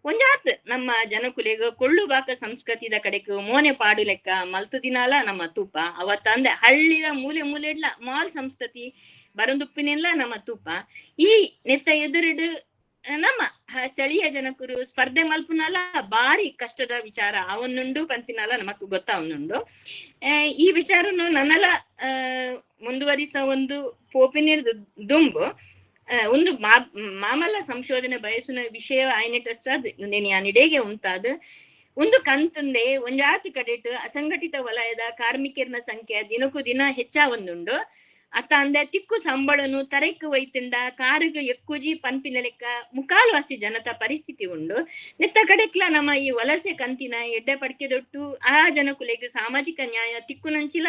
ಒಂಜಾತ್ ನಮ್ಮ ಜನಕುಲೆಗ್ ಕೊಳ್ಳು ಬಾಕ ಸಂಸ್ಕೃತಿದ ಕಡೆಕ್ ಮೋನೆ ಪಾಡು ಲೆಕ್ಕ ಮಲ್ತು ದಿನಾಲ ನಮ್ಮ ತೂಪ. ಅವತ್ತಂದೆ ಹಳ್ಳಿದ ಮೂಲೆ ಮೂಲೆ ಮಾಲ್ ಸಂಸ್ಕೃತಿ ಬರಂದುಪ್ಪಿನೆಲ್ಲ ನಮ್ಮ ತೂಪ. ಈ ನೆತ್ತ ಎದುರುಡು ನಮ್ಮ ಸ್ಥಳೀಯ ಜನಕರು ಸ್ಪರ್ಧೆ ಮಲ್ಪುನಲ ಬಾರಿ ಕಷ್ಟದ ವಿಚಾರ ಅವನ್ನುಂಡು ಪಂತಿನಲ ನಮಕ್ ಗೊತ್ತಾವನ್ನುಂಡು. ಈ ವಿಚಾರನು ನನ್ನಲ ಮುಂದುವರಿಸ ಒಂದು ಪೋಪಿನಿರ್ ದುಂಬು ಒಂದು ಮಾಮಲ್ಲ ಸಂಶೋಧನೆ ಬಯಸುನ ವಿಷಯ ಆಯ್ನೆಟಸ್ಸಾದ್ ಯಾನಿಡೇಗೆ ಉಂಟಾದ ಒಂದು ಕಂತಂದೆ ಒಂಜಾತಿ ಕಡೆಟ್ ಅಸಂಘಟಿತ ವಲಯದ ಕಾರ್ಮಿಕರ್ನ ಸಂಖ್ಯೆ ದಿನಕ್ಕೂ ದಿನ ಹೆಚ್ಚಾವೊಂದುಂಡು. ಅತ್ತ ಅಂದೆ ತಿಕ್ಕು ಸಂಬಳನು ತರೆಕ್ ವೈತುಂಡ ಕಾರುಗ ಎಕ್ಕುಜಿ ಪನ್ಪಿನ ಲೆಕ್ಕ ಮುಕಾಲ್ವಾಸಿ ಜನತಾ ಪರಿಸ್ಥಿತಿ ಉಂಡು. ನೆತ್ತ ಕಡೆಕ್ಲ ನಮ್ಮ ಈ ವಲಸೆ ಕಂತಿನ ಎಡ್ಡೆ ಪಡಿಕೆ ದೊಟ್ಟು ಆ ಜನಕುಲೆಗ್ ಸಾಮಾಜಿಕ ನ್ಯಾಯ ತಿಕ್ಕುನಂಚಿಲ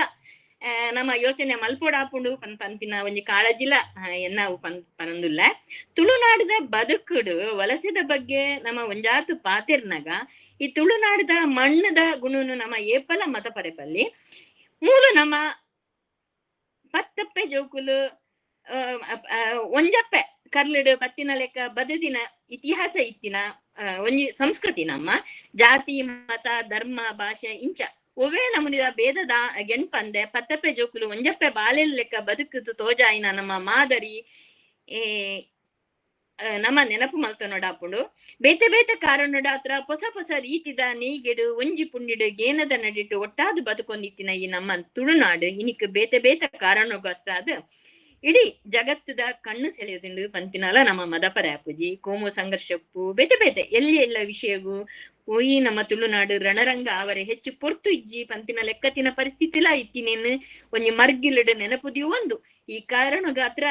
ನಮ್ಮ ಯೋಚನೆ ಮಲ್ಪೊಡಾಪುಂಡು ಪನ್ ಪನ್ಪಿನ ಒಂಜಿ ಕಾಳಜಿಲ ಎನ್ನ ಪನೊಂದುಲ್ಲ. ತುಳುನಾಡದ ಬದುಕುಡು ವಲಸೆದ ಬಗ್ಗೆ ನಮ್ಮ ಒಂಜಾತು ಪಾತಿರ್ನಾಗ ಈ ತುಳುನಾಡದ ಮಣ್ಣದ ಗುಣನು ನಮ್ಮ ಏಪಲ ಮತ ಪರೆಪಲ್ಲಿ ಮೂಲು ನಮ್ಮ ಪತ್ತಪ್ಪೆ ಜೋಕುಲು ಒಂಜಪ್ಪೆ ಕರ್ಲಿಡು ಬತ್ತಿನ ಲೆಕ್ಕ ಬದದಿನ ಇತಿಹಾಸ ಇತ್ತಿನ ಒಂಜಿ ಸಂಸ್ಕೃತಿ. ನಮ್ಮ ಜಾತಿ ಮತ ಧರ್ಮ ಭಾಷೆ ಇಂಚ ಒವೇ ನಮುನಿದ ಭೇದದ ಗೆಣ್ಪಂದೆ ಪತ್ತಪ್ಪೆ ಜೋಕುಲು ಒಂಜಪ್ಪೆ ಬಾಲೆಲ್ ಲೆಕ್ಕ ಬದುಕುದು ತೋಜಾಯಿನ ನಮ್ಮ ಮಾದರಿ ನಮ್ಮ ನೆನಪು ಮಲ್ತನೊಡಾಪುಂಡು. ಬೇತೆ ಬೇತೆ ಕಾರಣಡಾತ್ರ ಹೊಸ ಹೊಸ ರೀತಿದ ನೇಯ್ಗೆಡು ಒಂಜಿ ಪುಂಡಿಡು ಗೇನದ ನಡಿಟ್ಟು ಒಟ್ಟಾದು ಬದುಕೊಂದಿತ್ತಿನ ಈ ನಮ್ಮ ತುಳುನಾಡು ಇನಿಕ್ ಬೇತೆ ಬೇತೆ ಕಾರಣಗೋಸ್ಕರ ಇಡೀ ಜಗತ್ತದ ಕಣ್ಣು ಸೆಳೆಯುದುಂಡು ಪಂತಿನಾಲ ನಮ್ಮ ಮದಪರ ಆಪುಜಿ. ಕೋಮು ಸಂಘರ್ಷಕ್ಕೂ ಬೇತೆ ಬೇತೆ ಎಲ್ಲಿ ಎಲ್ಲ ವಿಷಯಗೂ ಈ ನಮ್ಮ ತುಳುನಾಡು ರಣರಂಗ ಅವರೇ ಹೆಚ್ಚು ಪೊರ್ತು ಇಜ್ಜಿ ಪಂತಿನ ಲೆಕ್ಕತಿನ ಪರಿಸ್ಥಿತಿಲ ಇತ್ತಿನೇನು ಒಂಜಿ ಮರ್ಗಿಲಡು ನೆನಪುದಿಯು ಒಂದು ಈ ಕಾರಣಗಾತ್ರ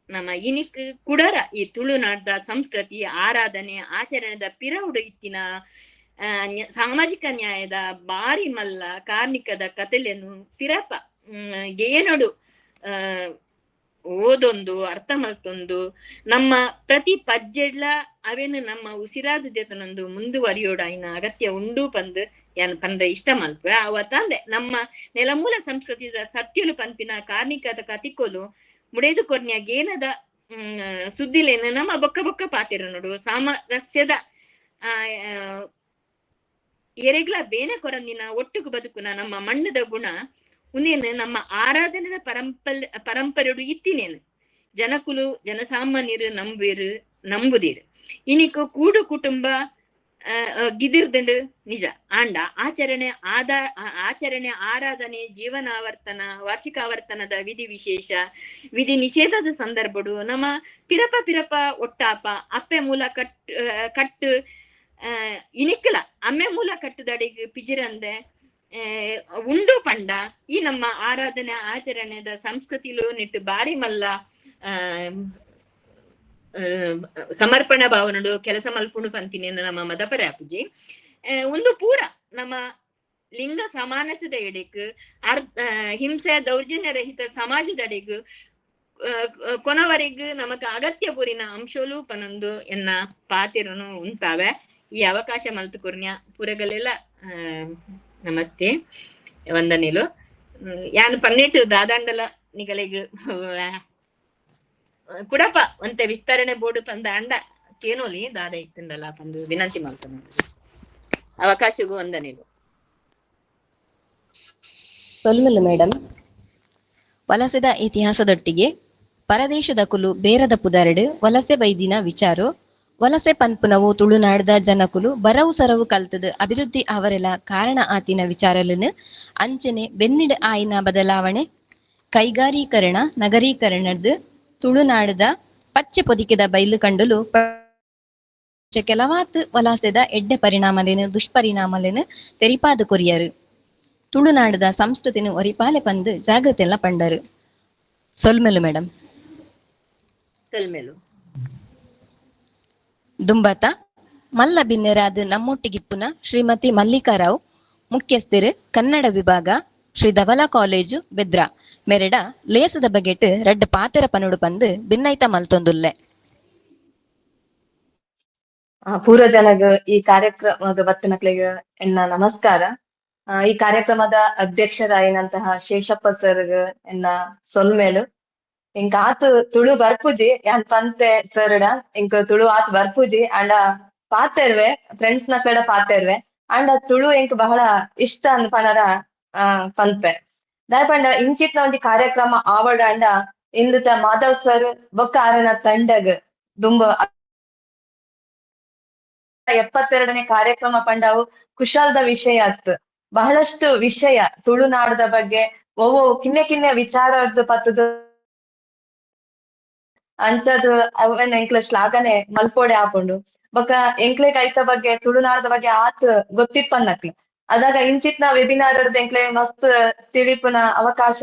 ನಮ್ಮ ಇನಿಕ್ ಕುಡರ ಈ ತುಳುನಾಡ್ದ ಸಂಸ್ಕೃತಿ ಆರಾಧನೆ ಆಚರಣೆದ ಪಿರವುಡು ಇತ್ತಿನ ಸಾಮಾಜಿಕ ನ್ಯಾಯದ ಬಾರಿ ಮಲ್ಲ ಕಾರ್ಣಿಕದ ಕತೆಲೆನು ಪಿರಪ ಗೇನಡು ಓದೊಂದು ಅರ್ಥ ಮಲ್ತೊಂದು ನಮ್ಮ ಪ್ರತಿ ಪಜ್ಜೆಡ್ಲ ಅವೇನು ನಮ್ಮ ಉಸಿರಾದ ದೇತನೊಂದು ಮುಂದುವರಿಯೋಡಾಯಿನ ಅಗತ್ಯ ಉಂಡು ಪಂದು ಯಾನ್ ಪಂದ್ರೆ ಇಷ್ಟ ಮಲ್ಪ. ಅವ ತಂದೆ ನಮ್ಮ ನೆಲಮೂಲ ಸಂಸ್ಕೃತಿದ ಸತ್ಯಲು ಪಂಪಿನ ಕಾರ್ಣಿಕದ ಕತಿಕೋಲು ಮುಡೇದು ಕೊರ್ನ್ಯ ಗೇನದ ಸುದ್ದಿಲೇನು ನಮ್ಮ ಬೊಕ್ಕ ಬೊಕ್ಕ ಪಾತಿರ ನೋಡು ಸಾಮರಸ್ಯದ ಎರೆಗ್ಲ ಬೇನೆ ಕೊರಂದಿನ ಒಟ್ಟುಗು ಬದುಕುನ ನಮ್ಮ ಮಣ್ಣದ ಗುಣ ಉಂದೇನು ನಮ್ಮ ಆರಾಧನೆದ ಪರಂಪರೆಡು ಇತ್ತಿನೇನು ಜನಕುಲು ಜನಸಾಮಾನ್ಯರು ನಂಬೀರು ನಂಬುದೀರು. ಇನಿಕು ಕೂಡು ಕುಟುಂಬ ಗಿದಿರ್ದಂಡು ನಿಜ ಆಂಡ ಆಚರಣೆ ಆಚರಣೆ ಆರಾಧನೆ ಜೀವನಾವರ್ತನ ವಾರ್ಷಿಕಾವರ್ತನದ ವಿಧಿ ವಿಶೇಷ ವಿಧಿ ನಿಷೇಧದ ಸಂದರ್ಭಡು ನಮ್ಮ ಪಿರಪ ಪಿರಪ ಒಟ್ಟಾಪ ಅಪ್ಪೆ ಮೂಲ ಕಟ್ಟು ಇನಿಕ್ಕಲ ಅಮ್ಮೆ ಮೂಲ ಕಟ್ಟುದಡಿಗೆ ಪಿಜಿರಂದೆ ಉಂಡು ಪಂಡ ಈ ನಮ್ಮ ಆರಾಧನೆ ಆಚರಣೆದ ಸಂಸ್ಕೃತಿಲು ನಿಟ್ಟು ಬಾರಿ ಮಲ್ಲ ಸಮರ್ಪಣಾ ಭಾವನಡು ಕೆಲಸ ಮಲ್ಪುಂಡು ಪಂತಿನಿ ನಮ್ಮ ಮದಪರೆ ಅಪುಜಿ. ಒಂದು ಪೂರ ನಮ್ಮ ಲಿಂಗ ಸಮಾನತೆದ ಎಡೆಕ್ ಹಿಂಸೆ ದೌರ್ಜನ್ಯ ರಹಿತ ಸಮಾಜದಡೆಗ್ ಕೊನವರೆಗ್ ನಮಕ್ ಅಗತ್ಯ ಪೂರಿನ ಅಂಶಲು ಪನೊಂದು ಎನ್ನ ಪಾತಿರನು ಉಂತಾವೆ. ಈ ಅವಕಾಶ ಮಲ್ತು ಕುರ್ನ್ಯ ಪೂರಗಲೆಲ್ಲ ನಮಸ್ತೆ ವಂದನೆಲು. ಯಾನ್ ಪನ್ನೆಟ್ಟು ದಾದಾಂಡಲ ನಿಗಲಿಗ್ ಕುಡಪ ಒಂತೆ ವಿಸ್ತರಣೆ ಬೋರ್ಡು ಪಂದ ಅಂಡ ಕೇನೋಲಿ ದಾದ ಇತ್ತಂಡಲ ಪಂದು ವಿನಂತಿ ಮಾಡ್ತಾನೆ. ಅವಕಾಶಗೂ ವಂದನೆಲು. ಸೊಲ್ಮೆಲು ಮೇಡಮ್. ವಲಸೆದ ಇತಿಹಾಸದೊಟ್ಟಿಗೆ ಪರದೇಶದ ಕುಲು ಬೇರದ ಪುದರಡು ವಲಸೆ ಬೈದಿನ ವಿಚಾರೋ ವಲಸೆ ಪನ್ಪುನವು ತುಳುನಾಡ್ದ ಜನಕುಲು ಬರವು ಸರವು ಕಲ್ತದ ಅಭಿವೃದ್ಧಿ ಅವರೆಲ ಕಾರಣ ಆತಿನ ವಿಚಾರಲನು ಅಂಚನೆ ಬೆನ್ನಿಡ್ ಆಯಿನ ಬದಲಾವಣೆ ಕೈಗಾರೀಕರಣ ನಗರೀಕರಣದ ತುಳುನಾಡದ ಪಚ್ಚೆ ಪೊದಿಕೆದ ಬೈಲು ಕಂಡಲು ಕೆಲವಾತ್ ವಲಸೆದ ಎಡ್ಡೆ ಪರಿಣಾಮಲೇನು ದುಷ್ಪರಿಣಾಮಲೇನು ತೆರಿಪಾದ ಕೊರಿಯರು ತುಳುನಾಡದ ಸಂಸ್ಕೃತಿನ ಒರಿಪಾಲೆ ಪಂದು ಜಾಗೃತೆಲ್ಲ ಪಂಡರು. ಸೊಲ್ಮೆಲು ಮೇಡಮ್. ಸೊಲ್ಮೆಲು. ದುಂಬತ ಮಲ್ಲ ಬಿನ್ನೆರಾದ ನಮ್ಮೊಟ್ಟಿಗಿಪ್ಪುನ ಶ್ರೀಮತಿ ಮಲ್ಲಿಕಾರಾವ್ ಮುಖ್ಯಸ್ಥರು ಕನ್ನಡ ವಿಭಾಗ ಶ್ರೀ ಧವಲ ಕಾಲೇಜು ಬೆದ್ರ ಮೆರೆಡ ಲೇಸದ ಬಗೆಟ್ ರಡ್ಡ್ ಪಾತೆರ ಪನುಡು ಪಂದು ಬಿನ್ನೈತ ಮಲ್ತೊಂದುಲ್ಲೆ. ಪೂರ್ವ ಜನಗ ಈ ಕಾರ್ಯಕ್ರಮದ ಬತ್ತನಕ್ಲೆಗ್ ಎನ್ನ ನಮಸ್ಕಾರ. ಈ ಕಾರ್ಯಕ್ರಮದ ಅಧ್ಯಕ್ಷರಾಯಿನಂತಹ ಶೇಷಪ್ಪ ಸರ್ಗ್ ಎನ್ನ ಸೊಲ್ಮೇಲು. ಎಂಕ್ ಆತ್ ತುಳು ಬರ್ಪುಜಿ ಯಾನ್ ಪಂತೆ ಸರ್ಡ ಎಂಕ್ ತುಳು ಆತ್ ಬರ್ಪುಜಿ ಅಂಡ ಪಾತೆರ್ವೆ ಫ್ರೆಂಡ್ಸ್ ನ ಕಡೆ ಪಾತೆರ್ವೆ ಅಂಡ ತುಳು ಎಂಕ್ ಬಹಳ ಇಷ್ಟ ಅನ್ಪನರ ಪನ್ಪೆ. ದಾಯಪಂಡ ಇಂಚಿತ್ನ ಒಂಜಿ ಕಾರ್ಯಕ್ರಮ ಆವಡ ಅಂಡ ಇಂದುತ ಮಾಧವ್ ಸರ್ ಬೊಕ್ಕ ಆರನ ತಂಡಗ್ ದುಂಬ 72ನೇ ಕಾರ್ಯಕ್ರಮ ಪಂಡವು ಕುಶಾಲದ ವಿಷಯ ಆತ್. ಬಹಳಷ್ಟು ವಿಷಯ ತುಳುನಾಡದ ಬಗ್ಗೆ ಒವ್ವು ಕಿನ್ನೆ ಕಿನ್ನೆ ವಿಚಾರದ ಪತ್ತದ ಅಂಚದ ಅವನ್ ಎಂಕ್ಲ ಶ್ಲಾಘನೆ ಮಲ್ಪೋಡೆ ಆಪುಂಡು. ಬೊಕ್ಕ ಎಂಕ್ಲೆ ಕೈತ ಬಗ್ಗೆ ತುಳುನಾಡದ ಬಗ್ಗೆ ಆತ್ ಗೊತ್ತಿಪ್ಪನ್ನಕ್ಲು ಅದಾಗ ಇಂಚಿತ್ನ ವೆಬಿನಾರ್ ಎಂಕ್ಲೆ ಮಸ್ತ್ ತಿಳಿಪುನ ಅವಕಾಶ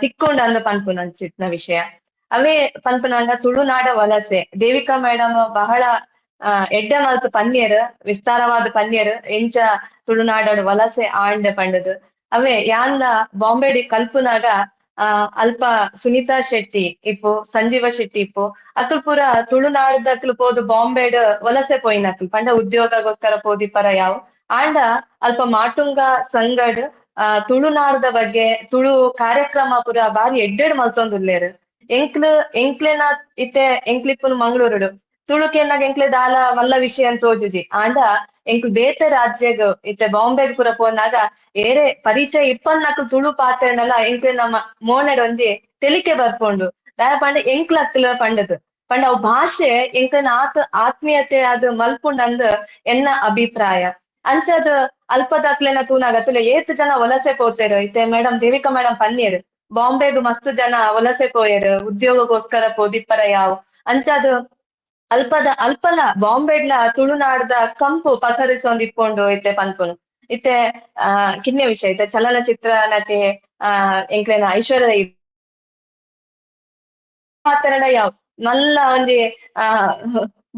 ತಿಕ್ಕೊಂಡ ಅಂದ ಪನ್ಪುನ ಅಂಚಿತ್ನ ವಿಷಯ. ಅವೇ ಪನ್ಪುನ ತುಳುನಾಡ ವಲಸೆ ದೇವಿಕಾ ಮೇಡಮ್ ಬಹಳ ಎಡ್ಡೆ ಮಲ್ತು ಪನ್ಯರ್ ವಿಸ್ತಾರವಾದ ಪನ್ಯರ್ ಎಂಚ ತುಳುನಾಡ ವಲಸೆ ಆಂಡ ಪಂಡದು. ಅವೇ ಯಾನ್ಲ ಬಾಂಬೆಡಿ ಕಲ್ಪುನಾಗ ಅಲ್ಪ ಸುನೀತಾ ಶೆಟ್ಟಿ ಇಪ್ಪು ಸಂಜೀವ ಶೆಟ್ಟಿ ಇಪ್ಪು ಅಕಲ್ ಪೂರ ತುಳುನಾಡದ ಅಕ್ಲು ಪೋದು ಬಾಂಬೆಡ್ ವಲಸೆ ಪೋಯಿನ ಅಕ್ಲು ಪಂಡ ಉದ್ಯೋಗಗೋಸ್ಕರ ಪೋದಿಪ್ಪರ ಯಾವ ಆಂಡ ಅಲ್ಪ ಮಾಟುಂಗ ಸಂಗಡ್ ತುಳುನಾಡದ ಬಗ್ಗೆ ತುಳು ಕಾರ್ಯಕ್ರಮ ಪೂರ ಬಾರಿ ಎಡ್ಡೆಡ್ ಮಲ್ತೊಂದುಲ್ಲೇರು. ಎಂಕ್ಲು ಎಂಕ್ಲೆನ ಇತ್ತೆ ಎಂಕ್ಲಿಪ್ಪುನು ಮಂಗಳೂರುಡು ತುಳು ಕೇನ್ನಾಗ ಎಂಕ್ಲೆ ದಾಲ ಮಲ್ಲ ವಿಷಯ ಅಂತ ತೋಜುಜಿ. ಆಂಡ ಎಂಕ್ ಬೇತೆ ರಾಜ್ಯಗ್ ಇತ್ತೆ ಬಾಂಬೆಗ್ ಪೂರ ಪೋನಾಗ ಏರೆ ಪರಿಚಯ ಇಪ್ಪನ್ನಕ್ಲು ತುಳು ಪಾತೆರ್ಂಡಲ ಎಂಕ್ಲೆ ನಮ್ಮ ಮೋನೆಡ್ ಒಂಜಿ ತೆಲಿಕೆ ಬರ್ಪುಂಡು. ದಾಯೆ ಪಂಡ ಎಂಕ್ಲತ್ಲ ಪಂಡದ್ ಪಂಡ ಅವು ಭಾಷೆ ಎಂಕ್ಲೆನ ಆತ್ ಆತ್ಮೀಯತೆ ಅದು ಮಲ್ಪುಂಡಂದ್ ಎನ್ನ ಅಭಿಪ್ರಾಯ. ಅಂಚಾದ್ ಅಲ್ಪದಕ್ಲೆನ ತೂನಾಗ ತುಲೆ ಏತ್ ಜನ ವಲಸೆ ಪೋತೆರ್. ಇತ್ತೆ ಮೇಡಮ್ ದೇವಿಕಾ ಮೇಡಮ್ ಪನ್ಯೆರ್ ಬಾಂಬೆಗ್ ಮಸ್ತ್ ಜನ ವಲಸೆ ಪೋಯೆರ್ ಉದ್ಯೋಗಕ್ಕೋಸ್ಕರ ಪೋದಿಪ್ಪರ ಯಾವ್. ಅಂಚಾದ್ ಅಲ್ಪದ ಅಲ್ಪಲ ಬಾಂಬೆಡ್ಲ ತುಳುನಾಡ್ದ ಕಂಪು ಪಸರಿಸೊಂದಿಪ್ಪುಂಡು ಇತ್ತೆ ಪನ್ಪುನು. ಇತ್ತೆ ಆ ಕಿನ್ಯ ವಿಷಯ ಇತ್ತೆ ಚಲನಚಿತ್ರ ನಟಿ ಆ ಎಂಕ್ಲೆನ ಐಶ್ವರ್ಯ ರೈ ಪಾತೆರ್ಂಡ ಯಾವ್ ಮಲ್ಲ ಒಂಜಿ ಆ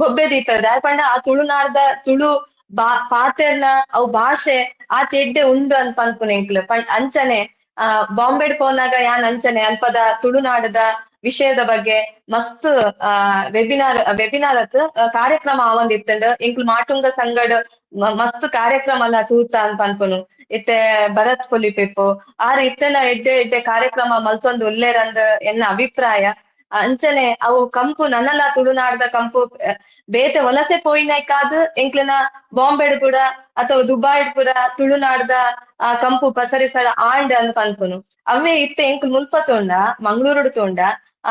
ಬೊಬ್ಬೆ ದೀಪೆರ್. ದಾಯೆ ಪಂಡ ಆ ತುಳುನಾಡ್ದ ತುಳು ಬಾ ಪಾತೆರ್ನ ಅವು ಭಾಷೆ ಆತ್ ಎಡ್ಡೆ ಉಂಡು ಅಂದ್ ಪನ್ಪುನ ಎಂಕ್ಲು. ಅಂಚನೆ ಆ ಬಾಂಬೆಡ್ ಪೋನಾಗ ಯಾನ್ ಅಂಚನೆ ಅಲ್ಪದ ತುಳುನಾಡದ ವಿಷಯದ ಬಗ್ಗೆ ಮಸ್ತ್ ಆ ವೆಬಿನಾರ್ ವೆಬಿನಾರ್ ಅತ್ ಕಾರ್ಯಕ್ರಮ ಆವೊಂದಿತ್ತುಂಡು. ಎಂಕ್ಲು ಮಾಟುಂಗ ಸಂಗಡ್ ಮಸ್ತ್ ಕಾರ್ಯಕ್ರಮ ಲ ತೂತ ಅಂದ್ ಪನ್ಪುನು. ಇತ್ತೆ ಭರತ್ ಪುಲಿಪಿಪ್ಪು ಆರ್ ಇತ್ತೆಲ ಎಡ್ಡೆ ಎಡ್ಡೆ ಕಾರ್ಯಕ್ರಮ ಮಲ್ತೊಂದು ಉಲ್ಲೇರಂದ್ ಎನ್ನ ಅಭಿಪ್ರಾಯ. ಅಂಚನೆ ಅವು ಕಂಪು ನನಲ ತುಳುನಾಡ್ದ ಕಂಪು ಬೇತೆ ವಲಸೆ ಪೋಯಿನೈಕಾದ್ ಎಂಕ್ಲೆನ ಬಾಂಬೆಡ್ ಪೂರ ಅಥವಾ ದುಬಾಯ್ಡ್ ಪೂರ ತುಳುನಾಡ್ದ ಆ ಕಂಪು ಪಸರಿಸಡ ಆಂಡ್ ಅಂದ್ ಪನ್ಪುನು. ಅವೇ ಇತ್ತೆ ಎಂಕ್ಲು ಮುಲ್ಪ ತೂಂಡ ಮಂಗಳೂರುಡು ತೂಂಡ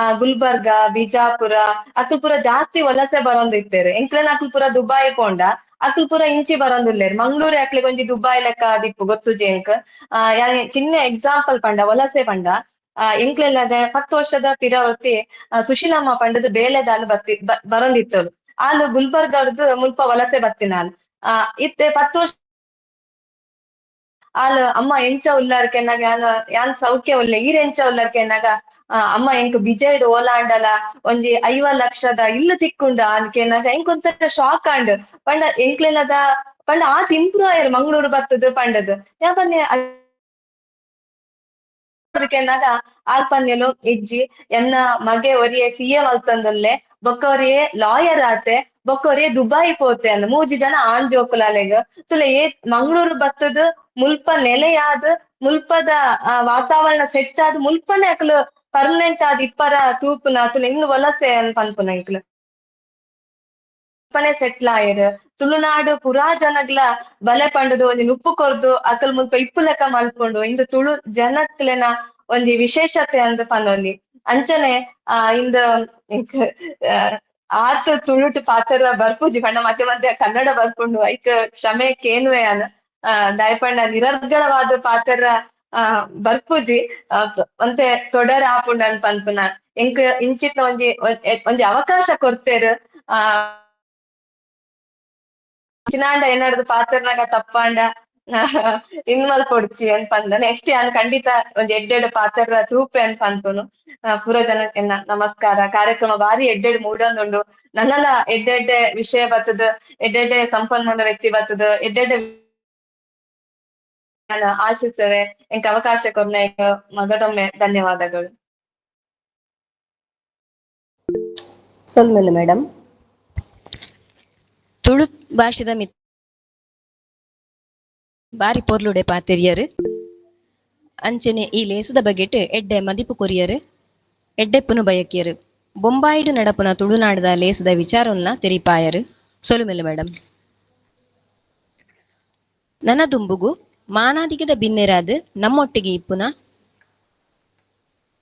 ಆ ಗುಲ್ಬರ್ಗ ಬಿಜಾಪುರ ಅಕುಲು ಪೂರ ಜಾಸ್ತಿ ವಲಸೆ ಬರೊಂದಿತ್ತೆರ್. ಎಂಕ್ಲೆನ ಅಕುಲು ಪೂರ ದುಬಾಯ್ ಪೋಂಡ ಅಕುಲು ಪೂರ ಇಂಚಿ ಬರೊಂದುಲ್ಲೆರ್. ಮಂಗಳೂರು ಅಕ್ಲೆಗ್ ಒಂಜಿ ದುಬಾಯ್ ಲೆಕ್ಕ ಆದಿಪ್ಪು ಗೊತ್ತುಜಿ ಎಂಕ್. ಆ ಯಾನ್ ಕಿನ್ಯ ಎಕ್ಸಾಂಪಲ್ ಪಂಡ ವಲಸೆ ಪಂಡ ಆ ಎಂಕ್ಲೆನ 10 ವರ್ಷದ ಪಿರವರ್ತಿ ಸುಶೀಲಮ್ಮ ಪಂಡದ್ ಬೇಲೆದಾಲ್ ಬತ್ತಿ ಬರೊಂದಿತ್ತಳು. ಆಲ್ ಗುಲ್ಬರ್ಗಡ್ದ್ ಮುಲ್ಪ ವಲಸೆ ಬತ್ತಿನಾಲ್. ಆ ಇತ್ತೆ 10 ವರ್ಷ ಆಲ್ ಅಮ್ಮ ಎಂಚ ಉಲ್ಲರ್ ಕೆನ್ನಾಗ ಯಾನ್ ಯಾನ್ ಸೌಖ್ಯ ಉಲ್ಲೆ ಈರ್ ಎಂಚ ಉಲ್ಲರ್ ಕೆನ್ನಾಗ ಅಮ್ಮ ಎಂಕ್ ಬಿಜೈಡ್ ಓಲಾಂಡಲ ಒಂಜಿ 50 ಲಕ್ಷದ ಇಲ್ಲು ತಿಕ್ಕುಂಡ ಅಂದ್ ಕೆನ್ನಾಗ ಎಂಕ್ ಒಂಥರ ಶಾಕ್ ಆಂಡ್. ಪಂಡ ಎಂಕ್ಲೆನದ ಪಂಡ ಆತ್ ಇಂಪ್ರೂವ್ ಆಯೆರ್ ಮಂಗಳೂರು ಬತ್ತದ್ ಪಂಡದ್. ಯಾನ್ ಪನ್ನೆ ಕೆನ್ನಾಗ ಆಲ್ ಪನ್ನೆಲು ಇಜ್ಜಿ ಎನ್ನ ಮಗೆ ಒರಿಯೆ ಸಿಎ ಮಲ್ತೊಂದುಲ್ಲೆ ಬೊಕ್ಕ ಒರಿಯೆ ಲಾಯರ್ ಆತೆ ಬೊಕ್ಕ ಒರಿಯೆ ದುಬಾಯ್ ಪೋತೆ ಅಂದ್ 3 ಜನ ಆಣ್ ಜೋಕುಲಾಲೆಗ್. ತುಲೆ ಏತ್ ಮಂಗಳೂರು ಬತ್ತದ್ ಮುಲ್ಪ ನೆಲೆಯಾದ್ ಮುಲ್ಪದ ವಾತಾವರಣ ಸೆಟ್ ಆದ್ ಮುಲ್ಪನೆ ಅಕ್ಲು ಪರ್ಮನೆಂಟ್ ಆದ್ ಇಪ್ಪರ ತೂಪುನ ತುಲೆ ಇಂಗ್ ವಲಸೆ ಅಂದ್ ಪನ್ಪುನ ಎಂಕ್ಲು. ಮುಲ್ಪನೆ ಸೆಟ್ಲ್ ಆಯೆರ್. ತುಳುನಾಡು ಪುರಾ ಜನಗ್ಲ ಬಲೆ ಪಂಡುದು ಒಂಜಿ ನುಪ್ಪು ಕೊರ್ದು ಅಕಲ್ ಮುಲ್ಪ ಇಪ್ಪುಲೆಕ ಮಲ್ಪುಂಡು. ಇಂದು ತುಳು ಜನಕ್ಲೆನ ಒಂಜಿ ವಿಶೇಷತೆ ಅಂದ್ ಪನೊಲಿ. ಅಂಚನೆ ಆ ಇಂದ್ ಎಂಕ್ ಆತ್ ತುಳುಟು ಪಾತೆರ ಬರ್ಪುಜಿ ಪಂಡ ಮಧ್ಯ ಮಧ್ಯ ಕನ್ನಡ ಬರ್ಪುಂಡು. ಐಕ್ ಕ್ಷಮೆ ಕೇನುವೆ ಯಾನ್. ದಾಯೆ ಪಂಡ ನಿರರ್ಗಳವಾದ ಪಾತೆರ ಬರ್ಪುಜಿ ಒಂತೆ ತೊಡರ್ ಆಪುಂಡು ಅಂದ್ ಪನ್ಪುನ. ಎಂಕ್ ಇಂಚಿತ್ನ ಒಂಜಿ ಒಂಜಿ ಅವಕಾಶ ಕೊರ್ತೆರ್. ಆ ಚಿನಾಂಡ ಏನಾದ್ರು ಪಾತೆರ್ನಾಗ ತಪ್ಪಾಂಡ ಇನ್ ಮಲ್ಪೊಡ್ಚಿ ಅಂದ್ ಪಂದ. ನೆಕ್ಸ್ಟ್ ಯಾನ್ ಖಂಡಿತ ಒಂಜಿ ಎಡ್ಡೆಡ್ ಪಾತೆರ ತೂಪೆ ಅಂದ್ ಪನ್ಪುನು. ಪೂರ ಜನಕ್ಕೆನ್ನ ನಮಸ್ಕಾರ. ಕಾರ್ಯಕ್ರಮ ಬಾರಿ ಎಡ್ಡೆಡ್ ಮೂಡೊಂದುಂಡು. ನನ್ನಲ ಎಡ್ಡೆಡ್ಡೆ ವಿಷಯ ಬತ್ತದ್, ಎಡ್ಡೆಡ್ಡೆ ಸಂಪನ್ಮೂಲ ವ್ಯಕ್ತಿ ಬತ್ತದ್, ಎಡ್ಡೆಡ್ಡೆ ನಾನು ಆಶಿಸುವೆ. ಎಂಕ್ ಅವಕಾಶ ಕೊರ್ನ ಮಗದೊಮ್ಮೆ ಧನ್ಯವಾದಗಳು. ಸೊಲ್ಮೆಲು ಮೇಡಮ್. ತುಳು ಭಾಷೆದ ಮಿತ್ ಬಾರಿ ಪೊರ್ಲುಡೆ ಪಾತೆರಿಯರು. ಅಂಚನೆ ಈ ಲೇಸದ ಬಗೆಟ್ ಎಡ್ಡೆ ಮದಿಪು ಕೊರಿಯರು, ಎಡ್ಡೆಪ್ಪುನು ಬಯಕಿಯರು. ಬೊಂಬಾಯಿಡು ನಡಪುನ ತುಳುನಾಡದ ಲೇಸದ ವಿಚಾರೊನ್ನ ತೆರಿಪಾಯರು. ಸೊಲುಮೆಲು ಮೇಡಮ್. ನನ ದುಂಬುಗು ಮಾನಾದಿಗದ ಬಿನ್ನೆರಾದ್ ನಮ್ಮೊಟ್ಟಿಗೆ ಇಪ್ಪುನ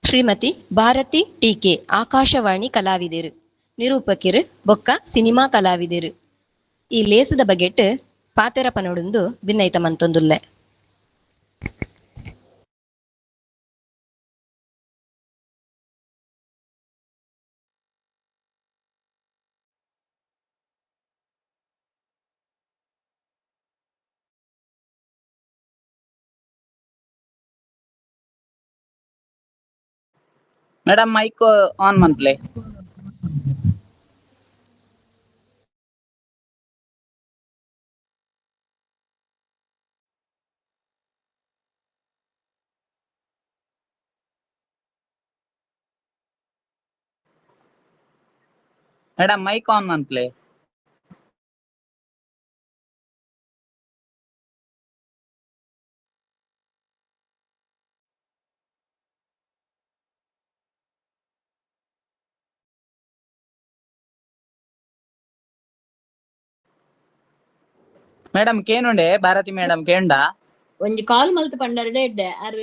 ಶ್ರೀಮತಿ ಭಾರತಿ ಟಿ.ಕೆ. ಆಕಾಶವಾಣಿ ಕಲಾವಿದರು, ನಿರೂಪಕಿರು ಬೊಕ್ಕ ಸಿನಿಮಾ ಕಲಾವಿದರು. ಈ ಲೇಸದ ಬಗೆಟ್ ಪಾತೆರ ಪನೊಡುಂದು ಬಿನ್ನೈತ ಮಂತೊಂದುಲ್ಲೆ. ಮೇಡಮ್ ಮೈಕ್ ಆನ್ ಮನ್ಪ್ಲೆ. ಮೇಡಮ್ ಮೈಕ್ ಆನ್ ಮನ್ಪ್ಲೆ. Madam ಕೇನುಂಡೆ ಭಾರತಿ madam ಕೇಂಡ ಒಂಜಿ ಕಾಲ್ ಮಲ್ತ್ ಪಂಡರ್ಡೆ ಎಡ್ಡೆ ಅರ್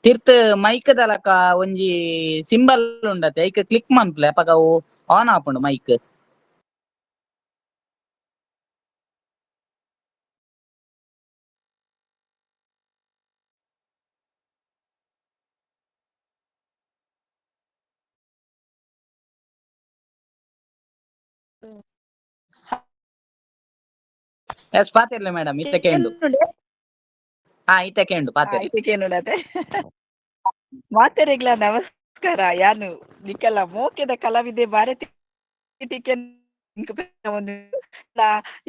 ತಿರ್ತ್ ಮೈಕ್ ದಲಕ ಒಂಜಿ ಸಿಂಬಲ್ ಉಂಡತೆ ಐಕ್ ಕ್ಲಿಕ್ ಮನ್ಪುಲೆ ಅಪಗ ಅವು ಆನ್ ಆಪುಂಡು ಮೈಕ್. ಎಸ್ ಪಾತಿರ್ಲೆ ಮೇಡಮ್ ಇತ್ತೆ ಕೇಂಡು. ಹಾ ಇತ್ತೆ ಕೇಂಡು ಪಾತಿರ್ಲೆ. ಇತ್ತೆ ಕೇನುಂಡತೆ. ಮಾತೆರೆಗ್ಲ ನಮಸ್ಕಾರ. ಯಾನು ನಿಕಲ ಮೋಕೆದ ಕಲಾವಿದೆ ಭಾರತಿ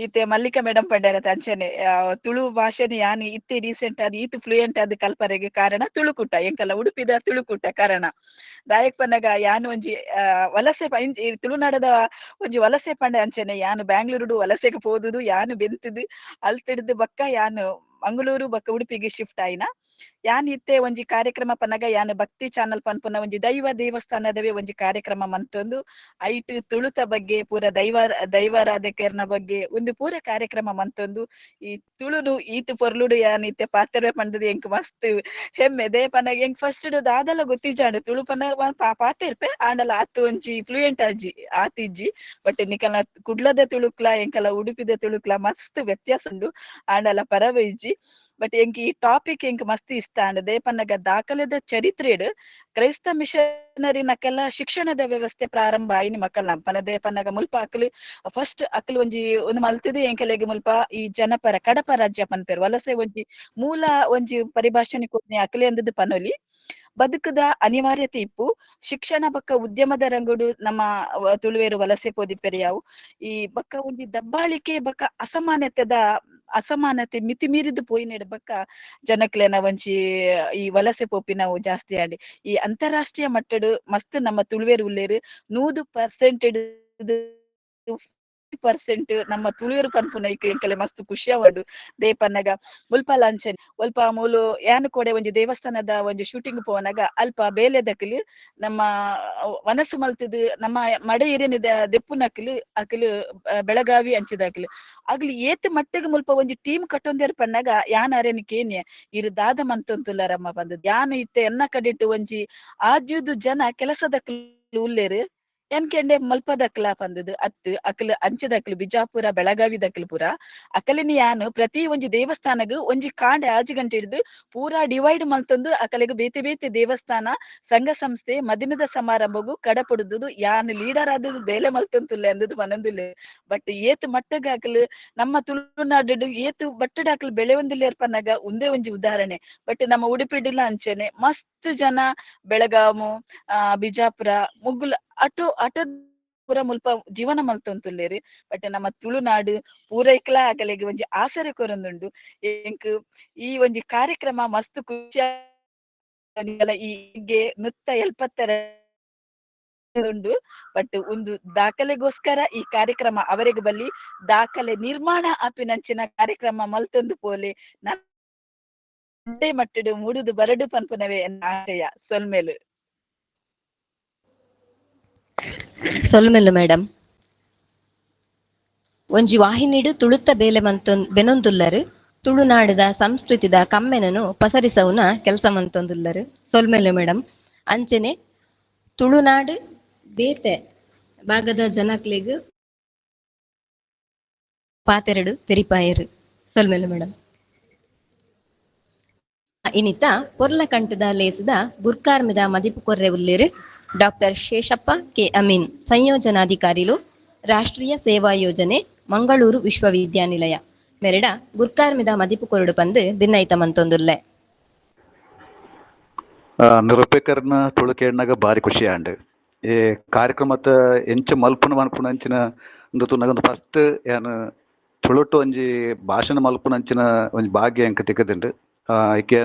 ಇತ್ತೆ ಮಲ್ಲಿಕಾ ಮೇಡಮ್ ಪಂಡ್ಯಾರತ ಅಂಚನೆ ತುಳು ಭಾಷೆನ ಯಾನು ಇತ್ತೆ ರೀಸೆಂಟ್ ಆದ್ ಈತ್ ಫ್ಲೂಯೆಂಟ್ ಆದ್ ಕಲ್ಪರೆಗ್ ಕಾರಣ ತುಳುಕೂಟ, ಎಂಕಲ ಉಡುಪಿದ ತುಳುಕೂಟ ಕಾರಣ. ದಾಯಕ್ ಪನ್ನಗ ಯಾನು ಒಂಜಿ ವಲಸೆ ತುಳುನಾಡದ ಒಂಜಿ ವಲಸೆ ಪಂಡ ಅಂಚನೆ ಯಾನು ಬ್ಯಾಂಗ್ಳೂರುಡು ವಲಸೆಗೆ ಪೋದುದು, ಯಾನು ಬೆಂತುದು ಅಲ್ತಿಡ್ದು ಬಕ್ಕ ಯಾನು ಮಂಗಳೂರು ಬಕ್ಕ ಉಡುಪಿಗೆ ಶಿಫ್ಟ್ ಆಯಿನ. ಯಾನ್ ಇತ್ತೆ ಒಂಜಿ ಕಾರ್ಯಕ್ರಮ ಪನ್ನಗ ಯಾನ್ ಭಕ್ತಿ ಚಾನಲ್ ಪನ್ಪುನ ಒಂಜಿ ದೈವ ದೇವಸ್ಥಾನದವೇ ಒಂಜಿ ಕಾರ್ಯಕ್ರಮ ಮಂತೊಂದು ಐಟ್ ತುಳುತ ಬಗ್ಗೆ ಪೂರ ದೈವಾರಾಧಕರ್ನ ಬಗ್ಗೆ ಒಂದು ಪೂರ ಕಾರ್ಯಕ್ರಮ ಮಂತೊಂದು ಈ ತುಳುನು ಈತ್ ಪೊರ್ಲುಡು ಯಾನ್ ಇತ್ತೆ ಪಾತೆರ್ವೆ ಪಂಡದು ಎಂಕ್ ಮಸ್ತ್ ಹೆಮ್ಮೆ. They ಪನ್ನಗ ಎಂಕ್ ಫಸ್ಟ್ ದಾದಲ ಗೊತ್ತಿಜಾಂಡ್ ತುಳು ಪನ್ನ ಪಾತೆರ್ಪೆ ಆಂಡಲ ಆತ್ ಒಂಜಿ ಫ್ಲೂಯೆಂಟ್ ಆಜಿ ಆತಿಜ್ಜಿ. ಬಟ್ ನಿಕಲ್ನ ಕುಡ್ಲದ ತುಳುಕ್ಲ ಎಂಕಲ ಉಡುಪಿದ ತುಳುಕ್ಲ ಮಸ್ತ್ ವ್ಯತ್ಯಾಸ ಉಂಡು, ಆಂಡಲ ಪರವ ಇಜ್ಜಿ. ಬಟ್ ಎಂಕ್ ಈ ಟಾಪಿಕ್ ಎಂಕ್ ಮಸ್ತ್ ಇಷ್ಟ ಆಂಡ್. ದೇಪನ್ನಗ ದಾಖಲೆದ ಚರಿತ್ರೆಡ್ ಕ್ರೈಸ್ತ ಮಿಷನರಿ ನಕಲ ಶಿಕ್ಷಣದ ವ್ಯವಸ್ಥೆ ಪ್ರಾರಂಭ ಆಯಿನಿ ಮಕ್ಕಳ ಪನ. ದೇಪನ್ನಗ ಮುಲ್ಪ ಅಕ್ಲು ಫಸ್ಟ್ ಅಕ್ಲು ಒಂಜಿ ಒಂದು ಮಲ್ತಿದೆ ಎಂಕಲೆಗ್ ಮುಲ್ಪ ಈ ಜನಪರ ಕಡಪ ರಾಜ್ಯ ಪನ್ಪೆರ್ ವಲಸೆ ಒಂಜಿ ಮೂಲ ಒಂಜಿ ಪರಿಭಾಷೆನೆ ಕೊರ್ನಿ ಅಕ್ಲೆ ಅಂದದ್ ಪನೊಲಿ. ಬದುಕುದ ಅನಿವಾರ್ಯತೆ ಇಪ್ಪು ಶಿಕ್ಷಣ ಬಕ್ಕ ಉದ್ಯಮದ ರಂಗುಡು ನಮ್ಮ ತುಳುವೇರು ವಲಸೆ ಪೋದಿಪ್ಪೆರಿಯಾವು. ಈ ಬಕ್ಕ ಒಂಜಿ ದಬ್ಬಾಳಿಕೆ ಬಕ್ಕ ಅಸಮಾನತೆ ಮಿತಿ ಮೀರಿದು ಪೋಯಿನೆಡ್ ಬಕ್ಕ ಜನಕ್ಲೆನ ಒಂಜಿ ಈ ವಲಸೆ ಪೋಪಿನವು ಜಾಸ್ತಿ ಆಂಡ್. ಈ ಅಂತಾರಾಷ್ಟ್ರೀಯ ಮಟ್ಟಡ್ ಮಸ್ತ್ ನಮ್ಮ ತುಳುವೇರು ಉಲ್ಲೇರು 100% ನಮ್ಮ ತುಳುವೆರು ಪನ್ಪುನ ಎಂಕಲೆ ಮಸ್ತ್ ಖುಷಿ ಆವಡು. ದೇಪನ್ನಗ ಮುಲ್ಪ ಲಾಂಛನ್ ಒಲ್ಪ ಮೂಲು ಯಾನು ಕೋಡೆ ಒಂಜಿ ದೇವಸ್ಥಾನದ ಒಂಜಿ ಶೂಟಿಂಗ್ ಪೋವನಗ ಅಲ್ಪ ಬೇಲೆದಕ್ಲು ನಮ್ಮ ವನಸು ಮಲ್ತದು ನಮ್ಮ ಮಡೆ ಏರಿಯನ ದೆಪ್ಪುನಕ್ಲು ಅಕ್ಲು ಬೆಳಗಾವಿ ಅಂಚಿದಕ್ಲು ಅಗ್ಲಿ ಏತ್ ಮಟ್ಟಿಗೆ ಮುಲ್ಪ ಒಂಜಿ ಟೀಮ್ ಕಟ್ಟೊಂದೇರ್ ಪನ್ನಗ ಯಾನ್ ಅರೇನು ಕೇನ್ಯ ಇರು ದಾದ ಮಂತೊಂತುಲ್ಲಾರಮ್ಮ ಬಂದದ್ದು. ಯಾನು ಇತ್ತೆ ಎನ್ನ ಕಡೆಟ್ ಒಂಜಿ ಆಜುದು ಜನ ಕೆಲಸದಕ್ಲು ಉಲ್ಲೇರು ಎನ್ಕೆಂಡೆ ಮಲ್ಪದಕ್ಲ ಪಂದದು ಅತ್ತು ಅಕ್ಲು ಅಂಚದಕ್ಲು ಬಿಜಾಪುರ ಬೆಳಗಾವಿ ದಕ್ಲು ಪೂರ ಅಕಲಿನ ಯಾನು ಪ್ರತಿ ಒಂಜಿ ದೇವಸ್ಥಾನಗ್ ಒಂಜಿ ಕಾಂಡೆ 5 ಗಂಟೆ ಹಿಡಿದು ಪೂರಾ ಡಿವೈಡ್ ಮಲ್ತೊಂದು ಅಕಲಿಗೆ ಬೇತೆ ಬೇತೆ ದೇವಸ್ಥಾನ ಸಂಘ ಸಂಸ್ಥೆ ಮದಿನದ ಸಮಾರಂಭಗೂ ಕಡಪಡುದು ಯಾನು ಲೀಡರ್ ಆದದು ಬೇಲೆ ಮಲ್ತೊಂತುಲ್ಲೆ ಅಂದದು ಮನಂದುಲ್ಲೆ. ಬಟ್ ಏತ್ ಮಟ್ಟಗ ಅಕಲು ನಮ್ಮ ತುಳುನಾಡು ಏತ್ ಬಟ್ಟಡ ಅಕಲು ಬೆಳೆ ಒಂದಿಲ್ಲೇರ್ಪನ್ನಾಗ ಒಂದೇ ಒಂಜಿ ಉದಾಹರಣೆ. ಬಟ್ ನಮ್ಮ ಉಡುಪಿಡಿಲ ಅಂಚನೆ ಮಸ್ತ್ ಜನ ಬೆಳಗಾಮು ಬಿಜಾಪುರ ಮುಗ್ಗುಲ ಅಟೋ ಅಟೋ ಪೂರ ಮುಲ್ಪ ಜೀವನ ಮಲ್ತೊಂತುಲ್ಲೇರು. ಬಟ್ ನಮ್ಮ ತುಳುನಾಡು ಪೂರೈಕ್ಲ ಅಕಲೆಗ್ ಒಂಜಿ ಆಸರೆ ಕೊರೊಂದುಂಡು. ಎಂಕ್ ಈ ಒಂಜಿ ಕಾರ್ಯಕ್ರಮ ಮಸ್ತ್ ಖುಷಿ ಈ 172 ಉಂಡು. ಬಟ್ ಒಂದು ದಾಖಲೆಗೋಸ್ಕರ ಈ ಕಾರ್ಯಕ್ರಮ ಅವರಿಗೆ ಬಲ್ಲಿ ದಾಖಲೆ ನಿರ್ಮಾಣ ಆಪಿನಂಚಿನ ಕಾರ್ಯಕ್ರಮ ಮಲ್ತೊಂದು ಪೋಲೆ ಮಟ್ಟಡು ಮೂಡುದು ಬರಡು ಪನ್ಪುನವೇ ಆಶಯ. ಸೊಲ್ಮೇಲು ಸೊಲ್ಮೆಲು ಮೇಡಮ್. ಒಂಜಿ ವಾಹಿನಿಡು ತುಳುತ್ತ ಬೇಲೆ ಮಂತೊಂದು ಬೆನೊಂದುಲ್ಲರು ತುಳುನಾಡದ ಸಂಸ್ಕೃತಿದ ಕಮ್ಮೆನನು ಪಸರಿಸವುನ ಕೆಲಸ ಮಂತೊಂದುಲ್ಲರು. ಸೊಲ್ಮೆಲು ಮೇಡಮ್. ಅಂಚನೆ ತುಳುನಾಡು ಬೇತೆ ಭಾಗದ ಜನಕ್ಲೆಗ್ ಪಾತೆರಡು ತೆರಿಪಾಯರು. ಸೊಲ್ಮೆಲು ಮೇಡಮ್. ಇನಿತ ಪೊರ್ಲಕಂಟದ ಲೇಸದ ಗುರ್ಕಾರ್ಮಿದ ಮದಿಪು ಕೊರ್ರೆ ಉಲ್ಲೇರು ಡಾಕ್ಟರ್ ಶೇಷಪ್ಪ ಕೆ ಅಮೀನ್, ಸಂಯೋಜನಾಧಿಕಾರಿಲು, ರಾಷ್ಟ್ರೀಯ ಸೇವಾ ಯೋಜನೆ, ಮಂಗಳೂರು ವಿಶ್ವವಿದ್ಯಾನಿಲಯ. ಮೆರಡ ಗುರ್ಕಾರ್ಮಿದ ಮದಿಪು ಕೊರಡು ಪಂದು ಭಿನ್ನೈತ ಮಂತೊಂದುಲ್ಲೆ. ನಿರೂಪಕರನ ತುಳು ಕೇಳಿನಾಗ ಭಾರಿ ಖುಷಿ ಆಂಡ್. ಈ ಕಾರ್ಯಕ್ರಮದ ಎಂಚ ಮಲ್ಪುನ ಮನ್ಪುನ ಅಂಚಿನ ಒಂದು ಫಸ್ಟ್ ಏನು ತುಳುಟು ಒಂಜಿ ಭಾಷಣ ಮಲ್ಪುನ ಅಂಚಿನ ಒಂಜಿ ಭಾಗ್ಯ ಎಂಕ ತಿಕ್ಕದಿಂಡು. ಐಕೆ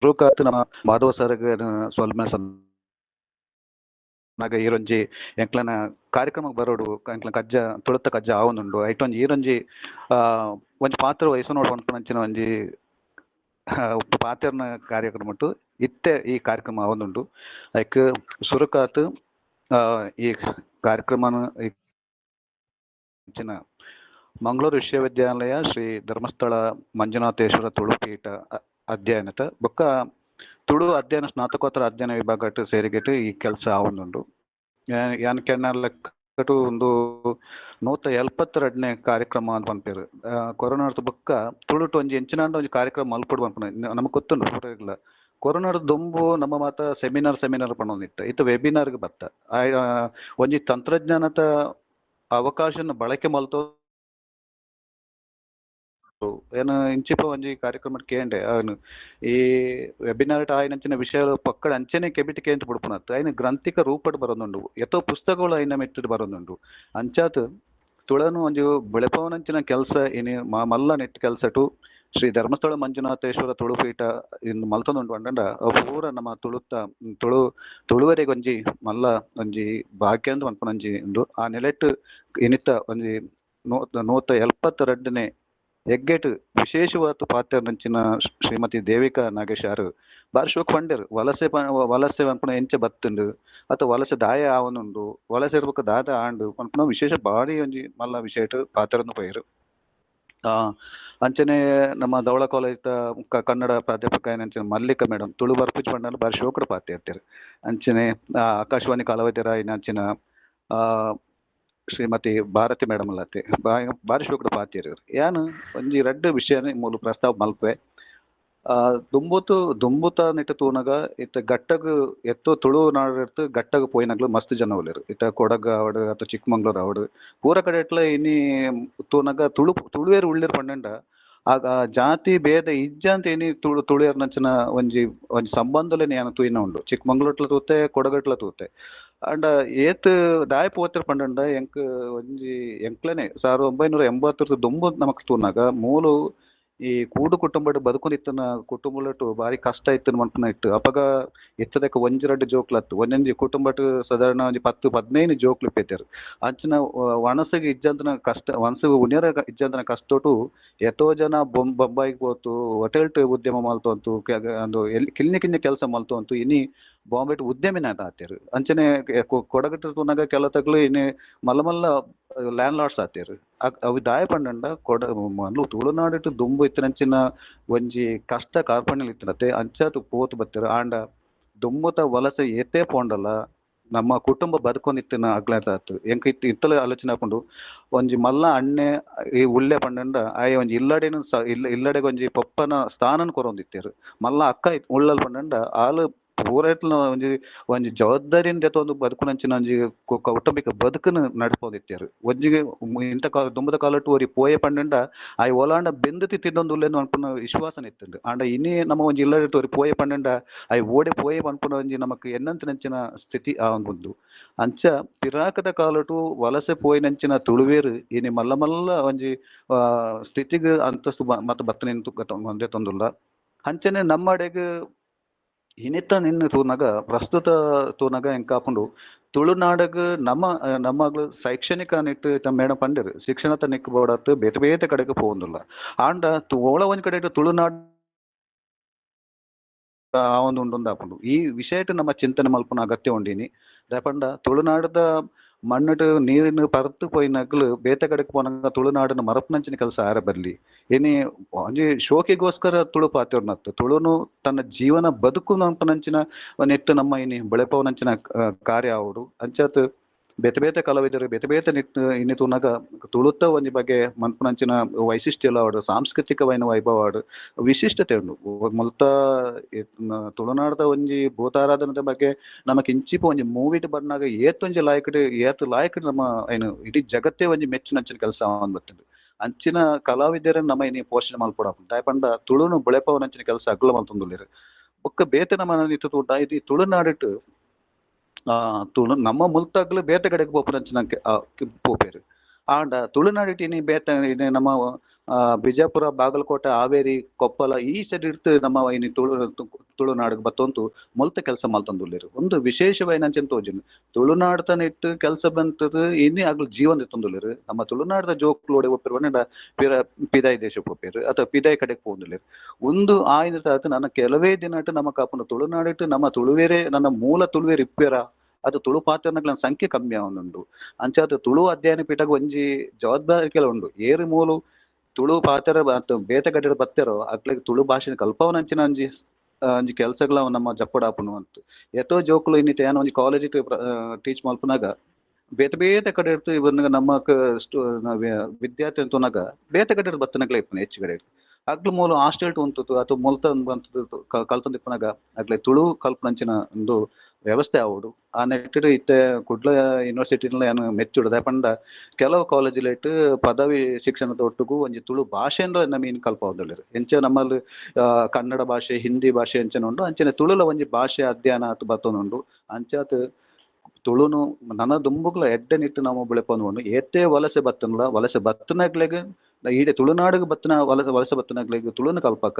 ಸುರುಕಾತ್ ನಮ್ಮ ಮಾಧವ ಸರ್ಗ್ ಸ್ವಲ್ಪ ನಾಗ ಈರೊಂಜಿ ಎಂಕ್ಲನ ಕಾರ್ಯಕ್ರಮಕ್ಕೆ ಬರೋಡು ಎಂಕ್ಲನ ಕಜ್ಜ ತುಳುತ್ತ ಕಜ್ಜ ಆವೊಂದುಂಡು. ಐಟ್ ಒಂಜಿ ಈರೊಂಜಿ ಒಂಜಿ ಪಾತ್ರ ವಹಿಸು ನೋಡು ಪನ್ಪುನಂಚಿನ ಒಂಜಿ ಪಾತ್ರನ ಕಾರ್ಯಕ್ರಮ ಉಂಟು ಇತ್ತೆ ಈ ಕಾರ್ಯಕ್ರಮ ಆವೊಂದುಂಡು. ಐಕ್ ಸುರುಕಾತ್ ಈ ಕಾರ್ಯಕ್ರಮನ ಮಂಗಳೂರು ವಿಶ್ವವಿದ್ಯಾಲಯ ಶ್ರೀ ಧರ್ಮಸ್ಥಳ ಮಂಜುನಾಥೇಶ್ವರ ತುಳುಪೀಠ ಅಧ್ಯಯನದ ಬೊಕ್ಕ ತುಳು ಅಧ್ಯಯನ ಸ್ನಾತಕೋತ್ತರ ಅಧ್ಯಯನ ವಿಭಾಗ ಸೇರಿಗೆಟ್ಟು ಈ ಕೆಲಸ ಆವೊಂದುಂಡು. ಯಾನ್ ಕೆನ್ನ ಲೆಕ್ಕಟು ಒಂದು 172ನೇ ಕಾರ್ಯಕ್ರಮ ಅಂತ ಪನ್ಪೆರ್. ಕೊರೋನಾರ್ದು ಬೊಕ್ಕ ತುಳುಟು ಒಂಜಿ ಎಂಚಿನಾಂಡ ಒಂಜಿ ಕಾರ್ಯಕ್ರಮ ಮಲ್ಪೊಡು ಪನ್ಪುನ ನಮಕ್ ಗೊತ್ತುಂಡು ಪೂರ. ಕೊರೋನಾದ ದುಂಬು ನಮ್ಮ ಮಾತ ಸೆಮಿನಾರ್ ಸೆಮಿನಾರ್ ಪನೊಂದಿತ್ತು, ಇತ್ತೆ ವೆಬಿನಾರ್ಗ್ ಬತ್ತ. ಒಂಜಿ ತಂತ್ರಜ್ಞಾನದ ಅವಕಾಶನ ಬಳಕೆ ಮಲ್ತೊ ಏನ ಇಂಚಿಪ ಒಂಜಿ ಕಾರ್ಯಕ್ರಮ ಕೇಂಡೆ ಅವನು ಈ ವೆಬಿನಾರ್ ಆಯ್ನಂಚಿನ ವಿಷಯ ಪಕ್ಕಡ ಅಂಚನೆ ಕೆಬಿಟ್ ಕೇಂದ್ರ ಬುಡ್ಪುನತ್ತು ಐನ ಗ್ರಂಥಿಕ ರೂಪಡ್ ಬರೋದುಂಡು, ಎತ್ತೋ ಪುಸ್ತಕಗಳು ಐನ ಮೆಟ್ಟಿಡ್ ಬರೋದುಂಡು. ಅಂಚಾತ್ ತುಳನು ಒಂಜಿ ಬೆಳೆಪವನಂಚಿನ ಕೆಲಸ ಇನಿ ಮಲ್ಲ ನೆಟ್ ಕೆಲಸಟು ಶ್ರೀ ಧರ್ಮಸ್ಥಳ ಮಂಜುನಾಥೇಶ್ವರ ತುಳುಪೀಠ ಇಂದು ಮಲ್ತೊಂದುಂಡು ಪಂಡಂಡ ಅವು ಪೂರ ನಮ್ಮ ತುಳುತ್ತ ತುಳುವರೆಗೆ ಒಂಜಿ ಮಲ್ಲ ಒಂಜಿ ಭಾಗ್ಯ ಅಂದ್ ಪನ್ಪುನಂಜಿ ಉಂಡು. ಆ ನೆಲೆಟ್ ಇನಿತ ಒಂಜಿ 172ನೇ ಎಗ್ಗೆಟ್ ವಿಶೇಷವಾದ ಪಾತ್ರನಂಚಿನ ಶ್ರೀಮತಿ ದೇವಿಕಾ ನಾಗೇಶ್ ಆರು ಬಾರಿ ಶೋಕ್ ಪಂಡೆರ್. ವಲಸೆ ವಲಸೆ ಪನ್ಪುನ ಎಂಚ ಬತ್ತುಂಡು ಅಥವಾ ವಲಸೆ ದಾಯ ಆವೊಂದುಂಡು, ವಲಸೆ ಇರ್ಬೊಕ ದಾದ ಆಂಡು ಪನ್ಪುನ ವಿಶೇಷ ಬಾರಿ ಒಂಜಿ ಮಲ್ಲ ವಿಷಯಟ್ ಪಾತ್ರನು ಪೋಯೆರ್. ಅಂಚನೆ ನಮ್ಮ ಧವಳ ಕಾಲೇಜ್ ಕನ್ನಡ ಪ್ರಾಧ್ಯಾಪಕ ಅಂಚನೆ ಮಲ್ಲಿಕಾ ಮೇಡಮ್ ತುಳು ಬರ್ಪುಜಿ ಪಂಡಲ ಬಾರಿ ಶೋಕುಡು ಪಾತೆರ್ತೆರ್. ಅಂಚನೆ ಆಕಾಶವಾಣಿ ಕಲಾವಿದರಾಯಿನ ಅಂಚಿನ ಶ್ರೀಮತಿ ಭಾರತಿ ಮೇಡಮ್ ಲತೆ ಬಾರಿ ಶೋಕುಡು ಪಾತೆರ್. ಯಾನ್ ಒಂಜಿ ರಡ್ಡ್ ವಿಷಯನೇ ಮೂಲು ಪ್ರಸ್ತಾವ ಮಲ್ಪೆ. ದುಂಬುತ ನೆಟ್ಟ್ ತೂನಗ ಇತ್ತೆ ಗಟ್ಟಗ್ ಎತ್ತೋ ತುಳುನಾಡ್ ಗಟ್ಟಗ್ ಪೋಯಿನಗ್ಲು ಮಸ್ತ್ ಜನ ಉಲ್ಲೆರ್. ಇತ್ತೆ ಕೊಡಗ್ ಆವಡ್ ಅಥವಾ ಚಿಕ್ಕಮಂಗ್ಳೂರ್ ಆವಡ್ ಪೂರ ಕಡೆಟ್ಲ ಇನಿ ತೂನಗ ತುಳುವೆರ್ ಉಲ್ಲೆರ್ ಪಂಡಂಡ ಆಗ ಜಾತಿ ಭೇದ ಇಜ್ಜಂತ ಇನಿ ತುಳುವೆರ್ನಂಚಿನ ಒಂಜಿ ಒಂಜಿ ಸಂಬಂಧಲೆನ್ ಯಾನ್ ತೂಯಿನ ಉಂಡು. ಚಿಕ್ಕಮಂಗ್ಳೂರ್ಟ್ಲ ತೂತೆ, ಕೊಡಗಟ್ಲ ತೂತೆ. ಆಂಡ ಏತ್ ದಾಯೆ ಪೋತೆರ್ ಪಂಡಂಡ ಎಂಕ್ ಒಂಜಿ ಎಂಕ್ಲೆನೆ 1980 ದುಂಬು ನಮಕ್ ತೂನಗ ಮೂಲು ಈ ಕೂಡು ಕುಟುಂಬಡ್ ಬದುಕೊಂದಿತ್ತಿನ ಕುಟುಂಬಲಟು ಬಾರಿ ಕಷ್ಟ ಇತ್ತು ಮನ್ಪುನ ಇಟ್ಟು. ಅಪಗ ಇತ್ತದಕ್ಕೆ ಒಂಜಿ ರಡ್ಡ್ ಜೋಕ್ಲತ್ತು, ಒಂಜೊಂಜಿ ಕುಟುಂಬಟ್ ಸಾಧಾರಣ ಒಂಜಿ 10-15 ಜೋಕ್ಲು ಇಪ್ಪೆತೆರ್. ಅಂಚಿನ ವಣಸಗ್ ಇಜ್ಜಂತನ ಕಷ್ಟ, ವಣಸಗ್ ಉಣ್ಯರ ಇಜ್ಜಂತನ ಕಷ್ಟೊಟು ಎತೋ ಜನ ಬೊಂಬಾಯಿಗ್ ಪೋತು ಹೋಟೆಲ್ಟ್ ಉದ್ಯಮ ಮಲ್ತೊಂತು, ಎಲ್ಲಿ ಕಿನ್ಯ ಕಿನ್ಯ ಕೆಲಸ ಮಲ್ತೊಂತು ಇನಿ ಬಾಂಬೆಟ್ ಉದ್ಯಮಿನ ಆತೆರ್. ಅಂಚನೆ ಕೊಡಗಟ್ಟು ತೂನಗ ಕೆಲ ತಗ್ಲು ಇನಿ ಮಲ್ಲ ಮಲ್ಲ ಲ್ಯಾಂಡ್ ಲಾರ್ಡ್ಸ್ ಆತೆರ್. ಅವು ದಾಯ ಪಂಡಂಡ ಮಲ್ಲು ತುಳುನಾಡಿಟ್ಟು ದುಂಬು ಇತ್ತಿನಂಚಿನ ಒಂಜಿ ಕಷ್ಟ ಕಾರ್ಪಣ್ಯ ಇತ್ತಿನತೆ ಅಂಚಾತ್ ಪೋತು ಬತ್ತೆರ್. ಆಂಡ ದುಂಬುತ ವಲಸೆ ಏತೇ ಪೋಂಡಲ ನಮ್ಮ ಕುಟುಂಬ ಬದುಕೊಂದಿತ್ತಿನ ಅಗ್ಲಾತು. ಎಂಕ್ ಇತ್ತು ಇತ್ತಲ ಆಲೋಚನೆ ಆಪುಂಡು ಒಂಜಿ ಮಲ್ಲ ಅಣ್ಣೆ ಈ ಉಲ್ಲೆ ಪಂಡಂಡ ಆಯೆ ಒಂಜಿ ಇಲ್ಲಡೆನು ಇಲ್ಲಡೆಗ್ ಒಂಜಿ ಪೊಪ್ಪನ ಸ್ಥಾನನ್ ಕೊರೊಂದಿತ್ತೆರ್. ಮಲ್ಲ ಅಕ್ಕ ಉಳ್ಳಲ್ ಪಂಡಂಡ ಆಲ್ ಪೂರೈಟ್ಲ ಒಂಜಿ ಒಂಜಿ ಜವಾಬ್ದಾರಿನ್ ದೆತೊಂದು ಬದುಕುನಂಚಿನ ಒಂಜಿ ಕೌಟುಂಬಿಕ ಬದುಕುನು ನಡ್ಪೊಂದಿತ್ತೆರ್. ಒಂಜಿಗೆ ಇಂತ ದುಂಬುದ ಕಾಲಟ್ ಒರಿ ಪೋಯೆ ಪಂಡಂಡ ಆಯ್ ಓಲಾಂಡ ಬೆಂದು ತಿಂದೊಂದು ಉಲ್ಲೆಂದು ಪನ್ಪುನ ವಿಶ್ವಾಸನ ಇತ್ತುಂಡು. ಆಂಡ ಇನಿ ನಮ್ಮ ಒಂಜಿ ಇಲ್ಲಡೆ ಒರಿ ಪೋಯೆ ಪಂಡಂಡ ಆಯ್ ಓಡೆ ಪೋಯೆ ಪನ್ಪುನ ಒಂಜಿ ನಮಕ್ ಎನ್ನಂತಿನಂಚಿನ ಸ್ಥಿತಿ ಆವೊಂದುಂಡು. ಅಂಚ ಪಿರಾಕದ ಕಾಲಟು ವಲಸೆ ಪೋಯಿನಂಚಿನ ತುಳುವೇರು ಇನಿ ಮಲ್ಲ ಮಲ್ಲ ಒಂಜಿ ಸ್ಥಿತಿಗ್ ಅಂತಸ್ತು ಮತ್ತ ಬತ್ತನೆ ದೆತೊಂದುಲ್ಲ. ಅಂಚನೆ ನಮ್ಮಡೆಗ್ ಇನಿತ ನಿನ್ನ ತೂನಗ ಪ್ರಸ್ತುತ ತೂನಗ ಎಂಕಾಪುಂಡು ತುಳುನಾಡಗ್ ನಮ್ಮ ನಮ್ಮಗ್ಲು ಶೈಕ್ಷಣಿಕ ನಿಟ್ಟು ಮೇಡಮ್ ಪಂಡೆರ್ ಶಿಕ್ಷಣದ ನಿಕ್ಕು ಬೋಡತ್ತು ಬೇತೆ ಬೇತೆ ಕಡೆಗೆ ಪೋವೊಂದುಲ್ಲ. ಆಂಡ ಓಳ ಒಂಜಿ ಕಡೆ ತುಳುನಾಡ್ ಆವೊಂದು ಆಪುಂಡು. ಈ ವಿಷಯಟ್ ನಮ್ಮ ಚಿಂತನೆ ಮಲ್ಪುನ ಅಗತ್ಯ ಉಂಡಿನಿ. ದಾಯೆ ಪಂಡ ತುಳುನಾಡದ ಮಣ್ಣು ನೀರಿನ ಪರತು ಪೋಯಿನಗ್ಲು ಬೇತೆ ಕಡೆಗೆ ಪೋನಗ ತುಳುನಾಡನ್ನು ಮರಪುನಂಚಿನ ಕೆಲಸ ಆರ ಬರ್ಲಿ. ಇನಿ ಒಂಜಿ ಶೋಕಿಗೋಸ್ಕರ ತುಳು ಪಾತೆರ್ನತ್ತು ತುಳುನು ತನ್ನ ಜೀವನ ಬದುಕು ನಂಚಿನ ನೆಟ್ಟು ನಮ್ಮ ಇನಿ ಬೆಳೆಪವನಂಚಿನ ಕಾರ್ಯ ಆವೊಡು. ಅಂಚಾತ್ ಬೇತೆ ಬೇತೆ ಕಲಾವಿದರು ಬೇತೆ ಬೇತೆ ನಿಟ್ಟು ಇನಿ ತೂನಗ ತುಳುತ ಒಂಜಿ ಬಗ್ಗೆ ಮನ್ಪುನಂಚಿನ ವೈಶಿಷ್ಟ್ಯ ಆವಡ್, ಸಾಂಸ್ಕೃತಿಕವಾಯಿನ ವೈಭವ ಆವಡ್ ವಿಶಿಷ್ಟತೆ ಉಂಡು. ಮುಲ್ತ ತುಳುನಾಡದ ಒಂಜಿ ಭೂತಾರಾಧನದ ಬಗ್ಗೆ ನಮಕ್ ಇಂಚಿಪ ಒಂಜಿ ಮೂವಿಟ್ ಬನ್ನಾಗ ಏತೊಂಜಿ ಲಾಯಕಡ್ ಏತ್ ಲಾಯಕಡ್ ನಮ್ಮ ಏನು ಇಡೀ ಜಗತ್ತೇ ಒಂಜಿ ಮೆಚ್ಚಿನಂಚಿನ ಕೆಲಸ ಬರ್ತದೆ. ಅಂಚಿನ ಕಲಾವಿದರನ್ನು ನಮ್ಮ ಇನಿ ಪೋಷಣೆ ಮಲ್ಪೊಡಾಪುಂಡು. ದಾಯೆ ಪಂಡ ತುಳುನು ಬೆಳೆಪವನಂಚಿನ ಕೆಲಸ ಅಗ್ಲ ಮಲ್ತೊಂದುಲ್ಲೆರ್. ಬೊಕ್ಕ ಬೇತೆ ನಮ್ಮ ಇತ್ತು ತೂಟ ಇದು ತುಳುನಾಡಿಟ್ಟು ತುಳು ನಮ್ಮ ಮುಲ್ತಾಗ್ಲು ಬೇತೆ ಕಡೆಗೆ ಪೋಪುನಂಚಿನ ಪೋಪೆರ್. ಆಂಡ ತುಳುನಾಡಿಟ್ಟು ಇನಿ ಬೇತೆ ಇನಿ ನಮ್ಮ ಬಿಜಾಪುರ, ಬಾಗಲಕೋಟೆ, ಹಾವೇರಿ, ಕೊಪ್ಪಳ ಈ ಸೈಡ್ ಇಡ್ತು ನಮ್ಮ ಇನಿ ತುಳುನಾಡಿಗೆ ಬತ್ತೊಂತು ಮುಲ್ತ ಕೆಲಸ ಮಲ್ತೊಂದುಲ್ಲೆರ್. ಒಂದು ವಿಶೇಷವಾಯಿನಂಚಿನ ತೋಜುಂಡು ತುಳುನಾಡ್ತನ ಇಟ್ಟು ಕೆಲಸ ಬಂತದು ಇನಿ ಅಗ್ಲು ಜೀವನ ದೆತ್ತೊಂದುಲ್ಲೆರ್. ನಮ್ಮ ತುಳುನಾಡದ ಜೋಕ್ಲು ಓಡೆ ಪೋಪೆರ್ ಪಂಡ ಪಿದಾಯಿ ದೇಶಕ್ಕೆ ಪೋಪೆರ್ ಅಥವಾ ಪಿದಾಯಿ ಕಡೆಗೆ ಪೋವೊಂದುಲ್ಲೆರ್. ಒಂದು ಆಯ್ನ ತಾತ ನನ್ನ ಕೆಲವೇ ದಿನಟ್ ನಮ್ಮ ಕಾಪುಂಡು ತುಳುನಾಡಿಟ್ಟು ನಮ್ಮ ತುಳುವೇರೆ ನನ್ನ ಮೂಲ ತುಳುವೇರ್ ಇಪ್ಪೆರ ಅದು ತುಳು ಪಾತೆರ್ನಕ್ಲೆನ ಸಂಖ್ಯೆ ಕಮ್ಮಿ ಆವೊಂದುಂಡು. ಅಂಚಾದ್ ತುಳು ಅಧ್ಯಯನ ಪೀಠಗ್ ಒಂಜಿ ಜವಾಬ್ದಾರಿಕೆಲ ಉಂಡು. ಏರು ಮೂಲು ತುಳು ಪಾತೆರ ಬೇತೆ ಕಡೆಡ್ ಬತ್ತೆರೋ ಅಕ್ಲೆಗ್ ತುಳು ಭಾಷೆನ್ ಕಲ್ಪವನಂಚಿನ ಒಂಜಿ ಒಂಜಿ ಕೆಲಸಗಳ ನಮ್ಮ ಜಪ್ಪೊಡಾಪುಂಡು ಅಂತ. ಏತೋ ಜೋಕುಲು ಇನ್ನಿತ ಯಾನ್ ಒಂಜಿ ಕಾಲೇಜ್ ಟೀಚ್ ಮಲ್ಪುನಗ ಬೇತೆ ಬೇತೆ ಕಡೆ ಇರ್ತು ಇವನ್ನ ನಮ್ಮ ವಿದ್ಯಾರ್ಥಿ ತೂನಗ ಬೇತೆ ಕಡೆ ಬತ್ತನಗ್ಲೇ ಇಪ್ಪುನ ಹೆಚ್ಚು ಕಡೆ ಅಗ್ಲು ಮೂಲ ಹಾಸ್ಟೆಲ್ ಉಂಟು ಅಥವಾ ಮುಲ್ತ ಬಂತು ಕಲ್ತೊಂದು ಇಪ್ಪುನಗ ಅಗ್ಲೆ ತುಳು ಕಲ್ಪನಂಚಿನ ಒಂದು ವ್ಯವಸ್ಥೆ ಆವೊಡು. ಆ ನೆಟ್ಟಿಡ್ ಇತ್ತೆ ಕುಡ್ಲ ಯೂನಿವರ್ಸಿಟಿನ ಯಾನ್ ಮೆಚ್ಚುಡು ಪಂಡ ಕೆಲವು ಕಾಲೇಜುಲೆಟ್ ಪದವಿ ಶಿಕ್ಷಣದ ಒಟ್ಟುಗು ಒಂಜಿ ತುಳು ಭಾಷೆಂದ ನಮೀನ್ ಕಲ್ಪವೊಂದುಲ್ಲೆರ್. ಎಂಚ ನಮ್ಮಲ್ಲಿ ಕನ್ನಡ ಭಾಷೆ, ಹಿಂದಿ ಭಾಷೆ ಎಂಚನ ಉಂಡು ಅಂಚನೆ ತುಳುಲ ಒಂಜಿ ಭಾಷೆ ಅಧ್ಯಯನ ಆತ್ ಬತ್ತೊಂದುಂಡು. ಅಂಚಾತ್ ತುಳುನು ನನ ದುಂಬುಗ್ಲ ಎಡ್ಡೆ ನಿಟ್ಟು ನಾವು ಬುಳೆಪೊಂದು ಏತೇ ವಲಸೆ ಬತ್ತನ್ಲ ವಲಸೆ ಬತ್ತನಗ್ಲೆಗ್ ಈಡೆ ತುಳುನಾಡಿಗೆ ಬತ್ತನ ವಲಸೆ ವಲಸೆ ಬತ್ತನಗ್ಲೆಗ್ ತುಳುನು ಕಲ್ಪಕ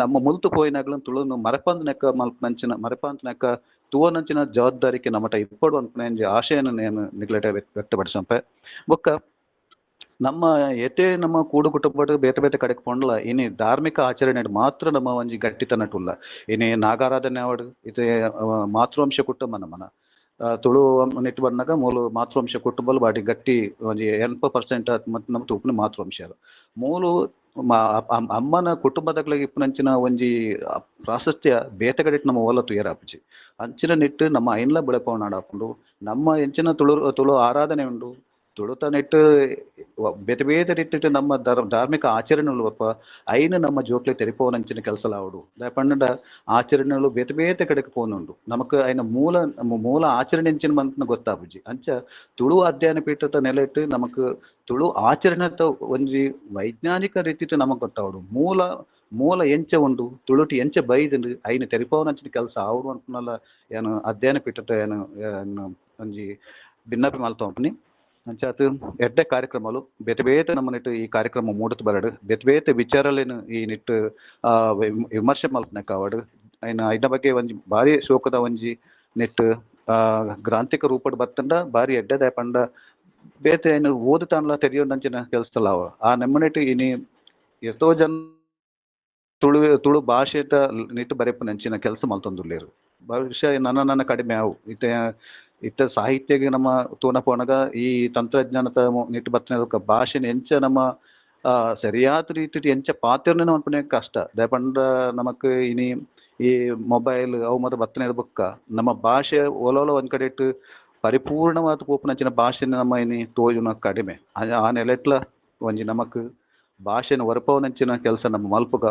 ನಮ್ಮ ಮುಲ್ತು ಪೋಯಿನಗ್ಲನ್ ತುಳುನು ಮರಪಂದನೆಕ್ಕ ಮಲ್ಪನಂಚಿನ ಮರಪಂದನೆಕ್ಕ ತೂವನಂಚಿನ ಜವಾಬ್ದಾರಿಕೆ ನಮ್ಮಟ ಇಪ್ಪಡು ಅನ್ಪುನ ಒಂಜಿ ಆಶಯನ నేను ನಿಗ್ಲೆಟ ವ್ಯಕ್ತಪಡಿಸಂಪೆ. ಬೊಕ್ಕ ನಮ್ಮ ಏತೇ ನಮ್ಮ ಕೂಡು ಕುಟುಂಬಡ್ ಬೇತೆ ಬೇತೆ ಕಡೆಕ್ ಪೋಂಡಲ ಇನಿ ಧಾರ್ಮಿಕ ಆಚರಣೆ ಮಾತ್ರ ನಮ್ಮ ಒಂಜಿ ಗಟ್ಟಿತನಟುಲ್ಲ. ಇನಿ ನಾಗಾರಾಧನೆ ಆವಡ್ ಇತ್ತೆ ಮಾತೃವಂಶ ಕುಟುಂಬ ನಮ್ಮನ ತುಳು ನೆಟ್ಟು ಬಂದಾಗ ಮೂಲು ಮಾತೃವಂಶ ಕುಟುಂಬಲು ಬಾಟಿ ಗಟ್ಟಿ ಒಂಜಿ 80% ಮತ್ತು ನಮ್ಮ ತೂಪುನ ಮಾತೃವಂಶ ಮೂಲು ಅಮ್ಮನ ಕುಟುಂಬದಕ್ಲೆಗ್ ಇಪ್ಪುನಂಚಿನ ಒಂಜಿ ಪ್ರಾಶಸ್ತ್ಯ ಬೇತೆ ಕಡೆಟ್ ನಮ್ಮ ಓಲ ತುಯರಾಪುಜಿ. ಅಂಚಿನ ನೆಟ್ಟು ನಮ್ಮ ಐನ್ಲ ಬುಳೆಪವನಾಡಾಪುಂಡು. ನಮ್ಮ ಎಂಚಿನ ತುಳು ತುಳು ಆರಾಧನೆ ಉಂಡು ತುಳುತ ನೆಟ್ಟು ಬೇತೆ ಬೇತೆ ರೀತಿಟ್ ನಮ್ಮ ಧಾರ್ಮಿಕ ಆಚರಣೆಗಳು ಒಪ್ಪ ಐನು ನಮ್ಮ ಜೋಕ್ಲೆ ತೆರಿಪೋನಂಚಿನ ಕೆಲಸಲಾವಡು. ಪಂಡ ಆಚರಣೆಗಳು ಬೇತೆ ಬೇತೆ ಕಡೆಗೆ ಪೋನುಂಡು ನಮಕ್ ಐನ ಮೂಲ ಮೂಲ ಆಚರಣೆ ಎಂಚಿನ ಮಂತ್ನ ಗೊತ್ತಾಪುಜಿ. ಅಂಚ ತುಳು ಅಧ್ಯಯನ ಪೀಠದ ನೆಲೆಟ್ ನಮಕ್ ತುಳು ಆಚರಣೆತ ಒಂಜಿ ವೈಜ್ಞಾನಿಕ ರೀತಿಟ್ ನಮಕ್ ಗೊತ್ತಾವಡು. ಮೂಲ ಮೂಲ ಎಂಚ ಉಂಡು ತುಳುಟು ಎಂಚ ಬೈದುಂಡು ಐನ ತೆರಿಪೋನಂಚಿನ ಕೆಲಸ ಆವಡು ಅಂತನಲ್ಲ ಏನು ಅಧ್ಯಯನ ಪೀಠದ ಏನು ಒಂಜಿ ಭಿನ್ನಾಪಿ ಮಲ್ತೊಂಪುನಿ. ಅಂಚಾತ್ ಎಡ್ಡೆ ಕಾರ್ಯಕ್ರಮಲು ಬೇತೆ ಬೇತೆ ನಮ್ಮ ನಿಟ್ಟು ಈ ಕಾರ್ಯಕ್ರಮ ಮೂಡುತ್ತು ಬರಡು ಬೇತೆ ಬೇತೆ ವಿಚಾರಲೇನು ಈ ನಿಟ್ಟು ವಿಮರ್ಶೆ ಮಲ್ಪನಕ್ಕಾವಡು ಐನ ಐನ ಬಗ್ಗೆ ಒಂಜಿ ಭಾರಿ ಶೋಕದ ಒಂಜಿ ನೆಟ್ಟು ಗ್ರಾಂಥಿಕ ರೂಪಡ್ ಬತ್ತಂಡ ಭಾರಿ ಎಡ್ಡೆದ ಪಂಡ ಬೇತೆ ಏನು ಓದುತಾನ್ಲ ತೆರಿಯೋಂಚಿನ ಕೆಲಸಲಾವ. ಆ ನೆಮ್ಮನೆಟ್ಟು ಇನಿ ಎಷ್ಟೋ ಜನ ತುಳು ತುಳು ಭಾಷೆತ ನಿಟ್ಟು ಬರೆಪುನಂಚಿನ ಕೆಲಸ ಮಲ್ತೊಂದುಲ್ಲೆರ್. ಬಹುಶಃ ನನ್ನ ನನ್ನ ಕಡಿಮೆ ಅವು ಇತ್ತೆ ಇತ್ತ ಸಾಹಿತ್ಯಗೆ ನಮ್ಮ ತೂನ ಪೋನಗ ಈ ತಂತ್ರಜ್ಞಾನದ ನಿಟ್ಟು ಬತ್ತನ ಭಾಷೆನ ಎಂಚ ನಮ್ಮ ಸರಿಯಾದ ರೀತಿಟ್ ಎಂಚ ಪಾತೆರ್ನ ಮನ್ಪುನೆ ಕಷ್ಟ. ದಯಪಂಡ ನಮಕ್ ಇನಿ ಈ ಮೊಬೈಲ್ ಅವು ಮಾತ ಬತ್ತನೆ ಬೊಕ್ಕ ನಮ್ಮ ಭಾಷೆ ಓಲೋಲ ಒಂದ್ ಕಡೆ ಇಟ್ಟು ಪರಿಪೂರ್ಣವಾದ ಪೋಪುನಂಚಿನ ಭಾಷೆನ ನಮ್ಮ ಇನಿ ತೋಜುನ ಕಡಿಮೆ. ಆ ನೆಲೆಟ್ಲ ಒಂಜಿ ನಮಕ್ ಭಾಷೆನ ಒರಪವನಂಚಿನ ಕೆಲಸ ನಮ್ಮ ಮಲ್ಪುಗ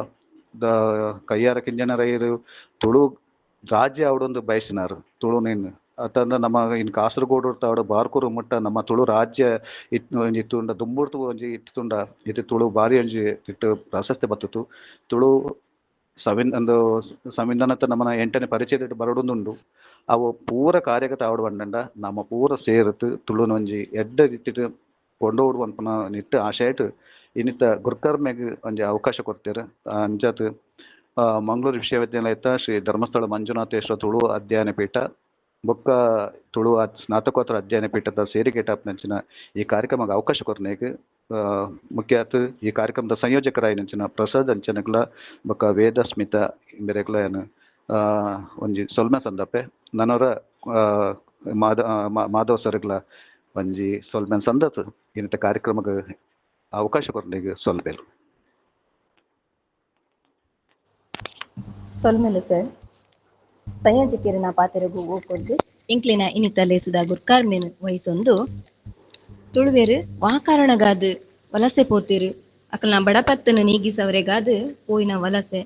the Kayyara ಕಿಂಜನರೈರು ತುಳು ರಾಜ್ಯ ಅವಡೊಂದು ಬಯಸಿನಾರು ತುಳು ನೀನು ಅತ್ತಂದ್ರೆ ನಮ್ಮ ಇನ್ನು ಕಾಸರಗೋಡು ತಾವಡು ಬಾರ್ಕೂರು ಮುಟ್ಟ ನಮ್ಮ ತುಳು ರಾಜ್ಯ ಇತ್ತು ಒಂಜಿ ತುಂಡ ದುಂಬುರ್ತು ಒಂಜಿ ಇತ್ತು ತುಂಡ ಇತ್ತು ತುಳು ಭಾರಿ ಒಂಜಿ ಇಟ್ಟು ಪ್ರಾಶಸ್ತ್ಯ ಬತ್ತಿತ್ತು. ತುಳು ಒಂದು ಸಂವಿಧಾನದ ನಮ್ಮನ 8ನೇ ಪರಿಚಯದ ಬರಡೊಂದುಂಡು. ಅವು ಪೂರ ಕಾರ್ಯಗತ ಆವಡು ಬಂಡಂಡ ನಮ್ಮ ಪೂರ ಸೇರುತ್ತು ತುಳುನ ಒಂಜಿ ಎಡ್ಡೆ ರೀತಿಟ್ ಕೊಂಡೋಡು ಅನ್ಪುನ ನಿಟ್ಟು ಆಶಯಟ್ ಇನ್ನಿತ ಗುರ್ಕರ್ಮೆಗ್ ಒಂಜಿ ಅವಕಾಶ ಕೊಡ್ತೇವೆ. ಅಂಚಾತ್ ಮಂಗಳೂರು ವಿಶ್ವವಿದ್ಯಾಲಯದ ಶ್ರೀ ಧರ್ಮಸ್ಥಳ ಮಂಜುನಾಥೇಶ್ವರ ತುಳು ಅಧ್ಯಯನ ಪೀಠ ಬೊಕ್ಕ ತುಳು ಸ್ನಾತಕೋತ್ತರ ಅಧ್ಯಯನ ಪೀಠದ ಸೇರಿಗೆಟಾಪ್ನಂಚಿನ ಈ ಕಾರ್ಯಕ್ರಮಕ್ಕೆ ಅವಕಾಶ ಕೊರ್ನೇಗ್ ಮುಖ್ಯ ಆತು ಈ ಕಾರ್ಯಕ್ರಮದ ಸಂಯೋಜಕರಾಯಿನಂಚಿನ ಪ್ರಸಾದ್ ಅಂಚನಗ್ಲ ಬೊಕ್ಕ ವೇದ ಸ್ಮಿತ ಇಂಬೆರೆಗ್ಲ ಏನು ಒಂಜಿ ಸೊಲ್ಮೆ ಸಂದಪೆ ನನವರ ಮಾಧವ ಸರ್ಗ್ಲ ಒಂಜಿ ಸೊಲ್ಮೆ ಸಂದತ್ ಇನ್ನಿತ ಕಾರ್ಯಕ್ರಮಕ್ಕೆ ಅವಕಾಶ ಕೊರ್ನೇಗ್ ಸೊಲ್ಬೇರು. ಸೊಲ್ಮೆಲು ಸರ್. ಸಂಯೋಜಕರನ್ನ ಪಾತೆರಗು ಓಕೊದ್ದು ಇಂಕ್ಲಿನ ಇನ್ನಿತ ಲೇಸದ ಗುರ್ಕಾರ್ಮೆನ್ ವಹಿಸೊಂದು ತುಳುವೆರು ವಾಕಾರಣಗಾದು ವಲಸೆ ಪೋತಿರು ಅಕಲ್ನ ಬಡಪತ್ತನ ನೀಗಿಸವರೆಗಾದು ಪೋಯಿನ ವಲಸೆ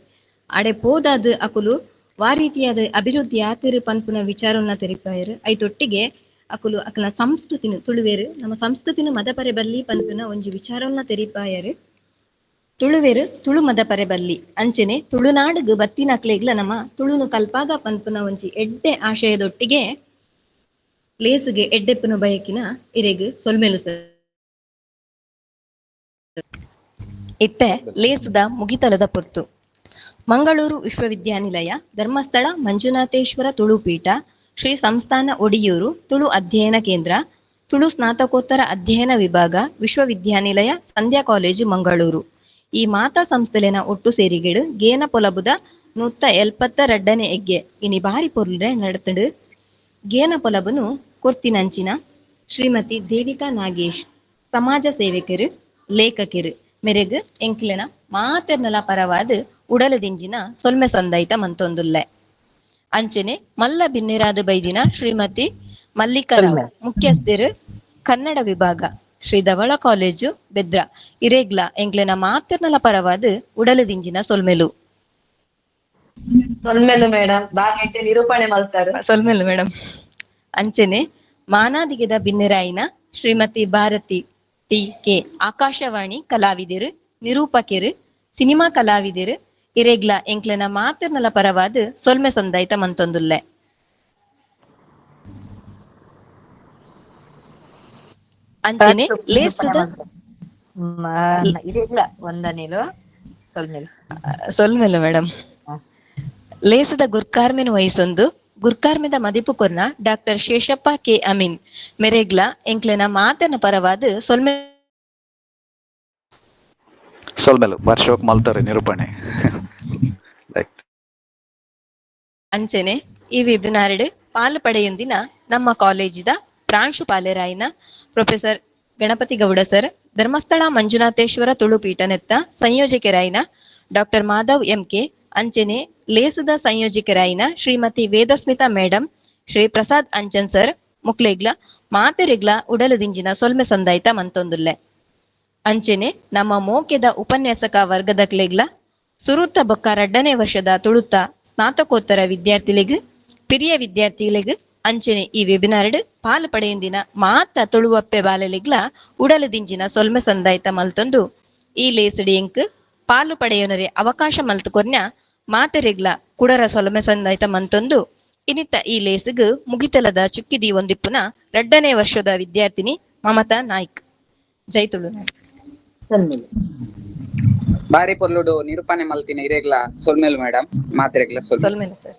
ಅಡೆ ಪೋದಾದು ಅಕುಲು ವಾ ರೀತಿಯಾದ ಅಭಿವೃದ್ಧಿ ಆತಿರು ಪನ್ಪುನ ವಿಚಾರವನ್ನ ತೆರಿಪಾಯರು. ಐತೊಟ್ಟಿಗೆ ಅಕುಲು ಅಕಲ್ನ ಸಂಸ್ಕೃತಿನ ತುಳುವೆರು ನಮ್ಮ ಸಂಸ್ಕೃತಿನ ಮದಪರೆ ಬಲ್ಲಿ ಪನ್ಪುನ ಒಂಜಿ ವಿಚಾರವನ್ನ ತೆರಿಪಾಯರು. ತುಳುವೆರು ತುಳು ಮದಪರೆ ಬಲ್ಲಿ ಅಂಚನೆ ತುಳುನಾಡುಗು ಬತ್ತಿನಕ್ಲೆಗ್ಲ ನಮ್ಮ ತುಳುನು ಕಲ್ಪಾಗ ಪನ್ಪುನ ಒಂಜಿ ಎಡ್ಡೆ ಆಶಯದೊಟ್ಟಿಗೆ ಲೇಸುಗೆ ಎಡ್ಡೆಪ್ಪುನ ಬಯಕಿನ ಇರೆಗ್ ಸೊಲ್ಮೆಲು ಸರ್. ಇತ್ತೆ ಲೇಸುದ ಮುಗಿತಲದ ಪೊರ್ತು. ಮಂಗಳೂರು ವಿಶ್ವವಿದ್ಯಾನಿಲಯ ಧರ್ಮಸ್ಥಳ ಮಂಜುನಾಥೇಶ್ವರ ತುಳು ಪೀಠ ಶ್ರೀ ಸಂಸ್ಥಾನ ಒಡಿಯೂರು ತುಳು ಅಧ್ಯಯನ ಕೇಂದ್ರ ತುಳು ಸ್ನಾತಕೋತ್ತರ ಅಧ್ಯಯನ ವಿಭಾಗ ವಿಶ್ವವಿದ್ಯಾನಿಲಯ ಸಂಧ್ಯಾ ಕಾಲೇಜು ಮಂಗಳೂರು ಈ ಮಾತಾ ಸಂಸ್ಥೆಲೆನ ಒಟ್ಟು ಸೇರಿಗೆಡು ಗೇನ ಪೊಲಬುದ 172ನೇ ಎಗ್ಗೆ ಇನಿ ಬಾರಿ ಪೊರ್ಲೆ ನಡತುಂಡು. ಗೇನ ಪೊಲಬುನು ಕೊರ್ತಿನಂಚಿನ ಶ್ರೀಮತಿ ದೇವಿಕಾ ನಾಗೇಶ್ ಸಮಾಜ ಸೇವಕರು ಲೇಖಕರು ಮೆರೆಗ್ ಎಂಕ್ಲೆನ ಮಾತೆರ್ನಲ ಪರವಾದ್ ಉಡಲದಿಂಜಿನ ಸೊಲ್ಮೆ ಸಂದೈತ ಮಂತೊಂದುಲ್ಲೆ. ಅಂಚನೆ ಮಲ್ಲ ಬಿನ್ನೆರಾದ ಬೈದಿನ ಶ್ರೀಮತಿ ಮಲ್ಲಿಕಾ ರಾವ್ ಮುಖ್ಯಸ್ಥರು ಕನ್ನಡ ವಿಭಾಗ ಶ್ರೀ ಧವಳ ಕಾಲೇಜು ಬೆದ್ರ ಇರೇಗ್ಲ ಎಂಕ್ಲೆನ ಮಾತೆರ್ನಲ ಪರವಾದ್ ಉಡಲದಿಂಜಿನ ಸೊಲ್ಮೆಲು. ಸೊಲ್ಮೆಲು ಮೇಡಮ್, ಬಾರಿ ನಿರೂಪಣೆ ಮಲ್ತಾರು. ಸೊಲ್ಮೆಲು ಮೇಡಮ್. ಅಂಚನೆ ಮಾನಾದಿಗೆದ ಬಿನ್ನೆರಾಯಿನ ಶ್ರೀಮತಿ ಭಾರತಿ ಟಿ ಕೆ ಆಕಾಶವಾಣಿ ಕಲಾವಿದರು ನಿರೂಪಕೆರು ಸಿನಿಮಾ ಕಲಾವಿದರು ಇರೇಗ್ಲ ಎಂಕ್ಲೆನ ಮಾತೆರ್ನಲ ಪರವಾದ್ ಸೊಲ್ಮೆ ಸಂದಾಯ್ತ ಮಂತೊಂದುಲ್ಲೆ. ಅಂಚನೆ ಲೇಸದ ಸೊಲ್ಮೆಲು ಮೇಡಮ್. ಲೇಸದ ಗುರ್ಕಾರ್ಮೆನ್ ವಹಿಸೊಂದು ಗುರ್ಕಾರ್ಮೆದ ಮದಿಪು ಕೊರ್ನ ಡಾಕ್ಟರ್ ಶೇಷಪ್ಪ ಕೆ ಅಮೀನ್ ಮೆರೆಗ್ಲ ಎಂಕ್ಲೆನ ಮಾತನ ಪರವಾದ್ ಸೊಲ್ಮೆ. ಸೊಲ್ಮೆಲು ವರ್ಷೋಕ್ ಮಲ್ತಾರೆ ನಿರೂಪಣೆ. ಅಂಚನೆ ಈ ವೆಬಿನಾರ್ಡ್ ಪಾಲು ಪಡೆಯೊಂದಿನ ನಮ್ಮ ಕಾಲೇಜಿದ ಪ್ರಾಂಶುಪಾಲರಾಯಿನ ಪ್ರೊಫೆಸರ್ ಗಣಪತಿ ಗೌಡ ಸರ್, ಧರ್ಮಸ್ಥಳ ಮಂಜುನಾಥೇಶ್ವರ ತುಳುಪೀಠ ನೆತ್ತ ಸಂಯೋಜಕರಾಯಿನ ಡಾಕ್ಟರ್ ಮಾಧವ್ ಎಂ ಕೆ, ಅಂಚನೆ ಲೇಸದ ಸಂಯೋಜಕರಾಯಿನ ಶ್ರೀಮತಿ ವೇದಸ್ಮಿತಾ ಮೇಡಮ್, ಶ್ರೀ ಪ್ರಸಾದ್ ಅಂಚನ್ ಸರ್ ಮುಕ್ಲೆಗ್ಲ ಮಾತೆರೆಗ್ಲ ಉಡಲದಿಂಜಿನ ಸೊಲ್ಮೆ ಸಂದಾಯ್ತ ಮಂತೊಂದುಲ್ಲೆ. ಅಂಚನೆ ನಮ್ಮ ಮೋಕೆದ ಉಪನ್ಯಾಸಕ ವರ್ಗದಕ್ಲೆಗ್ಲ ಸುರುತ ಬೊಕ್ಕ ರಡ್ಡನೇ ವರ್ಷದ ತುಳುತ ಸ್ನಾತಕೋತ್ತರ ವಿದ್ಯಾರ್ಥಿಲೆಗ್ ಪಿರಿಯ ವಿದ್ಯಾರ್ಥಿಲೆಗ್ ಅಂಚನೆ ಈ ವೆಬಿನಾರ್ಡ್ ಪಾಲು ಪಡೆಯೊಂದಿನ ಮಾತ ತುಳುವಪ್ಪೆ ಬಾಲೆಲೆಗ್ಲ ಉಡಲದಿಂಜಿನ ಸೊಲ್ಮೆ ಸಂದಾಯ್ತ ಮಲ್ತೊಂದು ಈ ಲೇಸಡಿ ಎಂಕ್ ಪಾಲು ಪಡೆಯೋನರೆ ಅವಕಾಶ ಮಲ್ತು ಕೊರ್ನ ಮಾತೆರೆಗ್ಲ ಕುಡರ ಸೊಲ್ಮೆ ಸಂದಾಯ್ತ ಮಂತೊಂದು ಇನ್ನಿತ ಈ ಲೇಸ್ಗ್ ಮುಗಿತಲದ ಚುಕ್ಕಿದಿ ಒಂದಿಪ್ಪುನ ರಡ್ಡನೇ ವರ್ಷದ ವಿದ್ಯಾರ್ಥಿನಿ ಮಮತಾ ನಾಯ್ಕ್. ಜೈ ತುಳುನಾಡು. ಬಾರಿ ಪೊರ್ಲುಡು ನಿರೂಪಣೆ ಮಲ್ತಿನ ಇರೆಗ್ಲ ಸೊಲ್ಮೆಲು ಮೇಡಮ್, ಮಾತೆರೆಗ್ಲ ಸೊಲ್ಮೆಲು ಸರ್.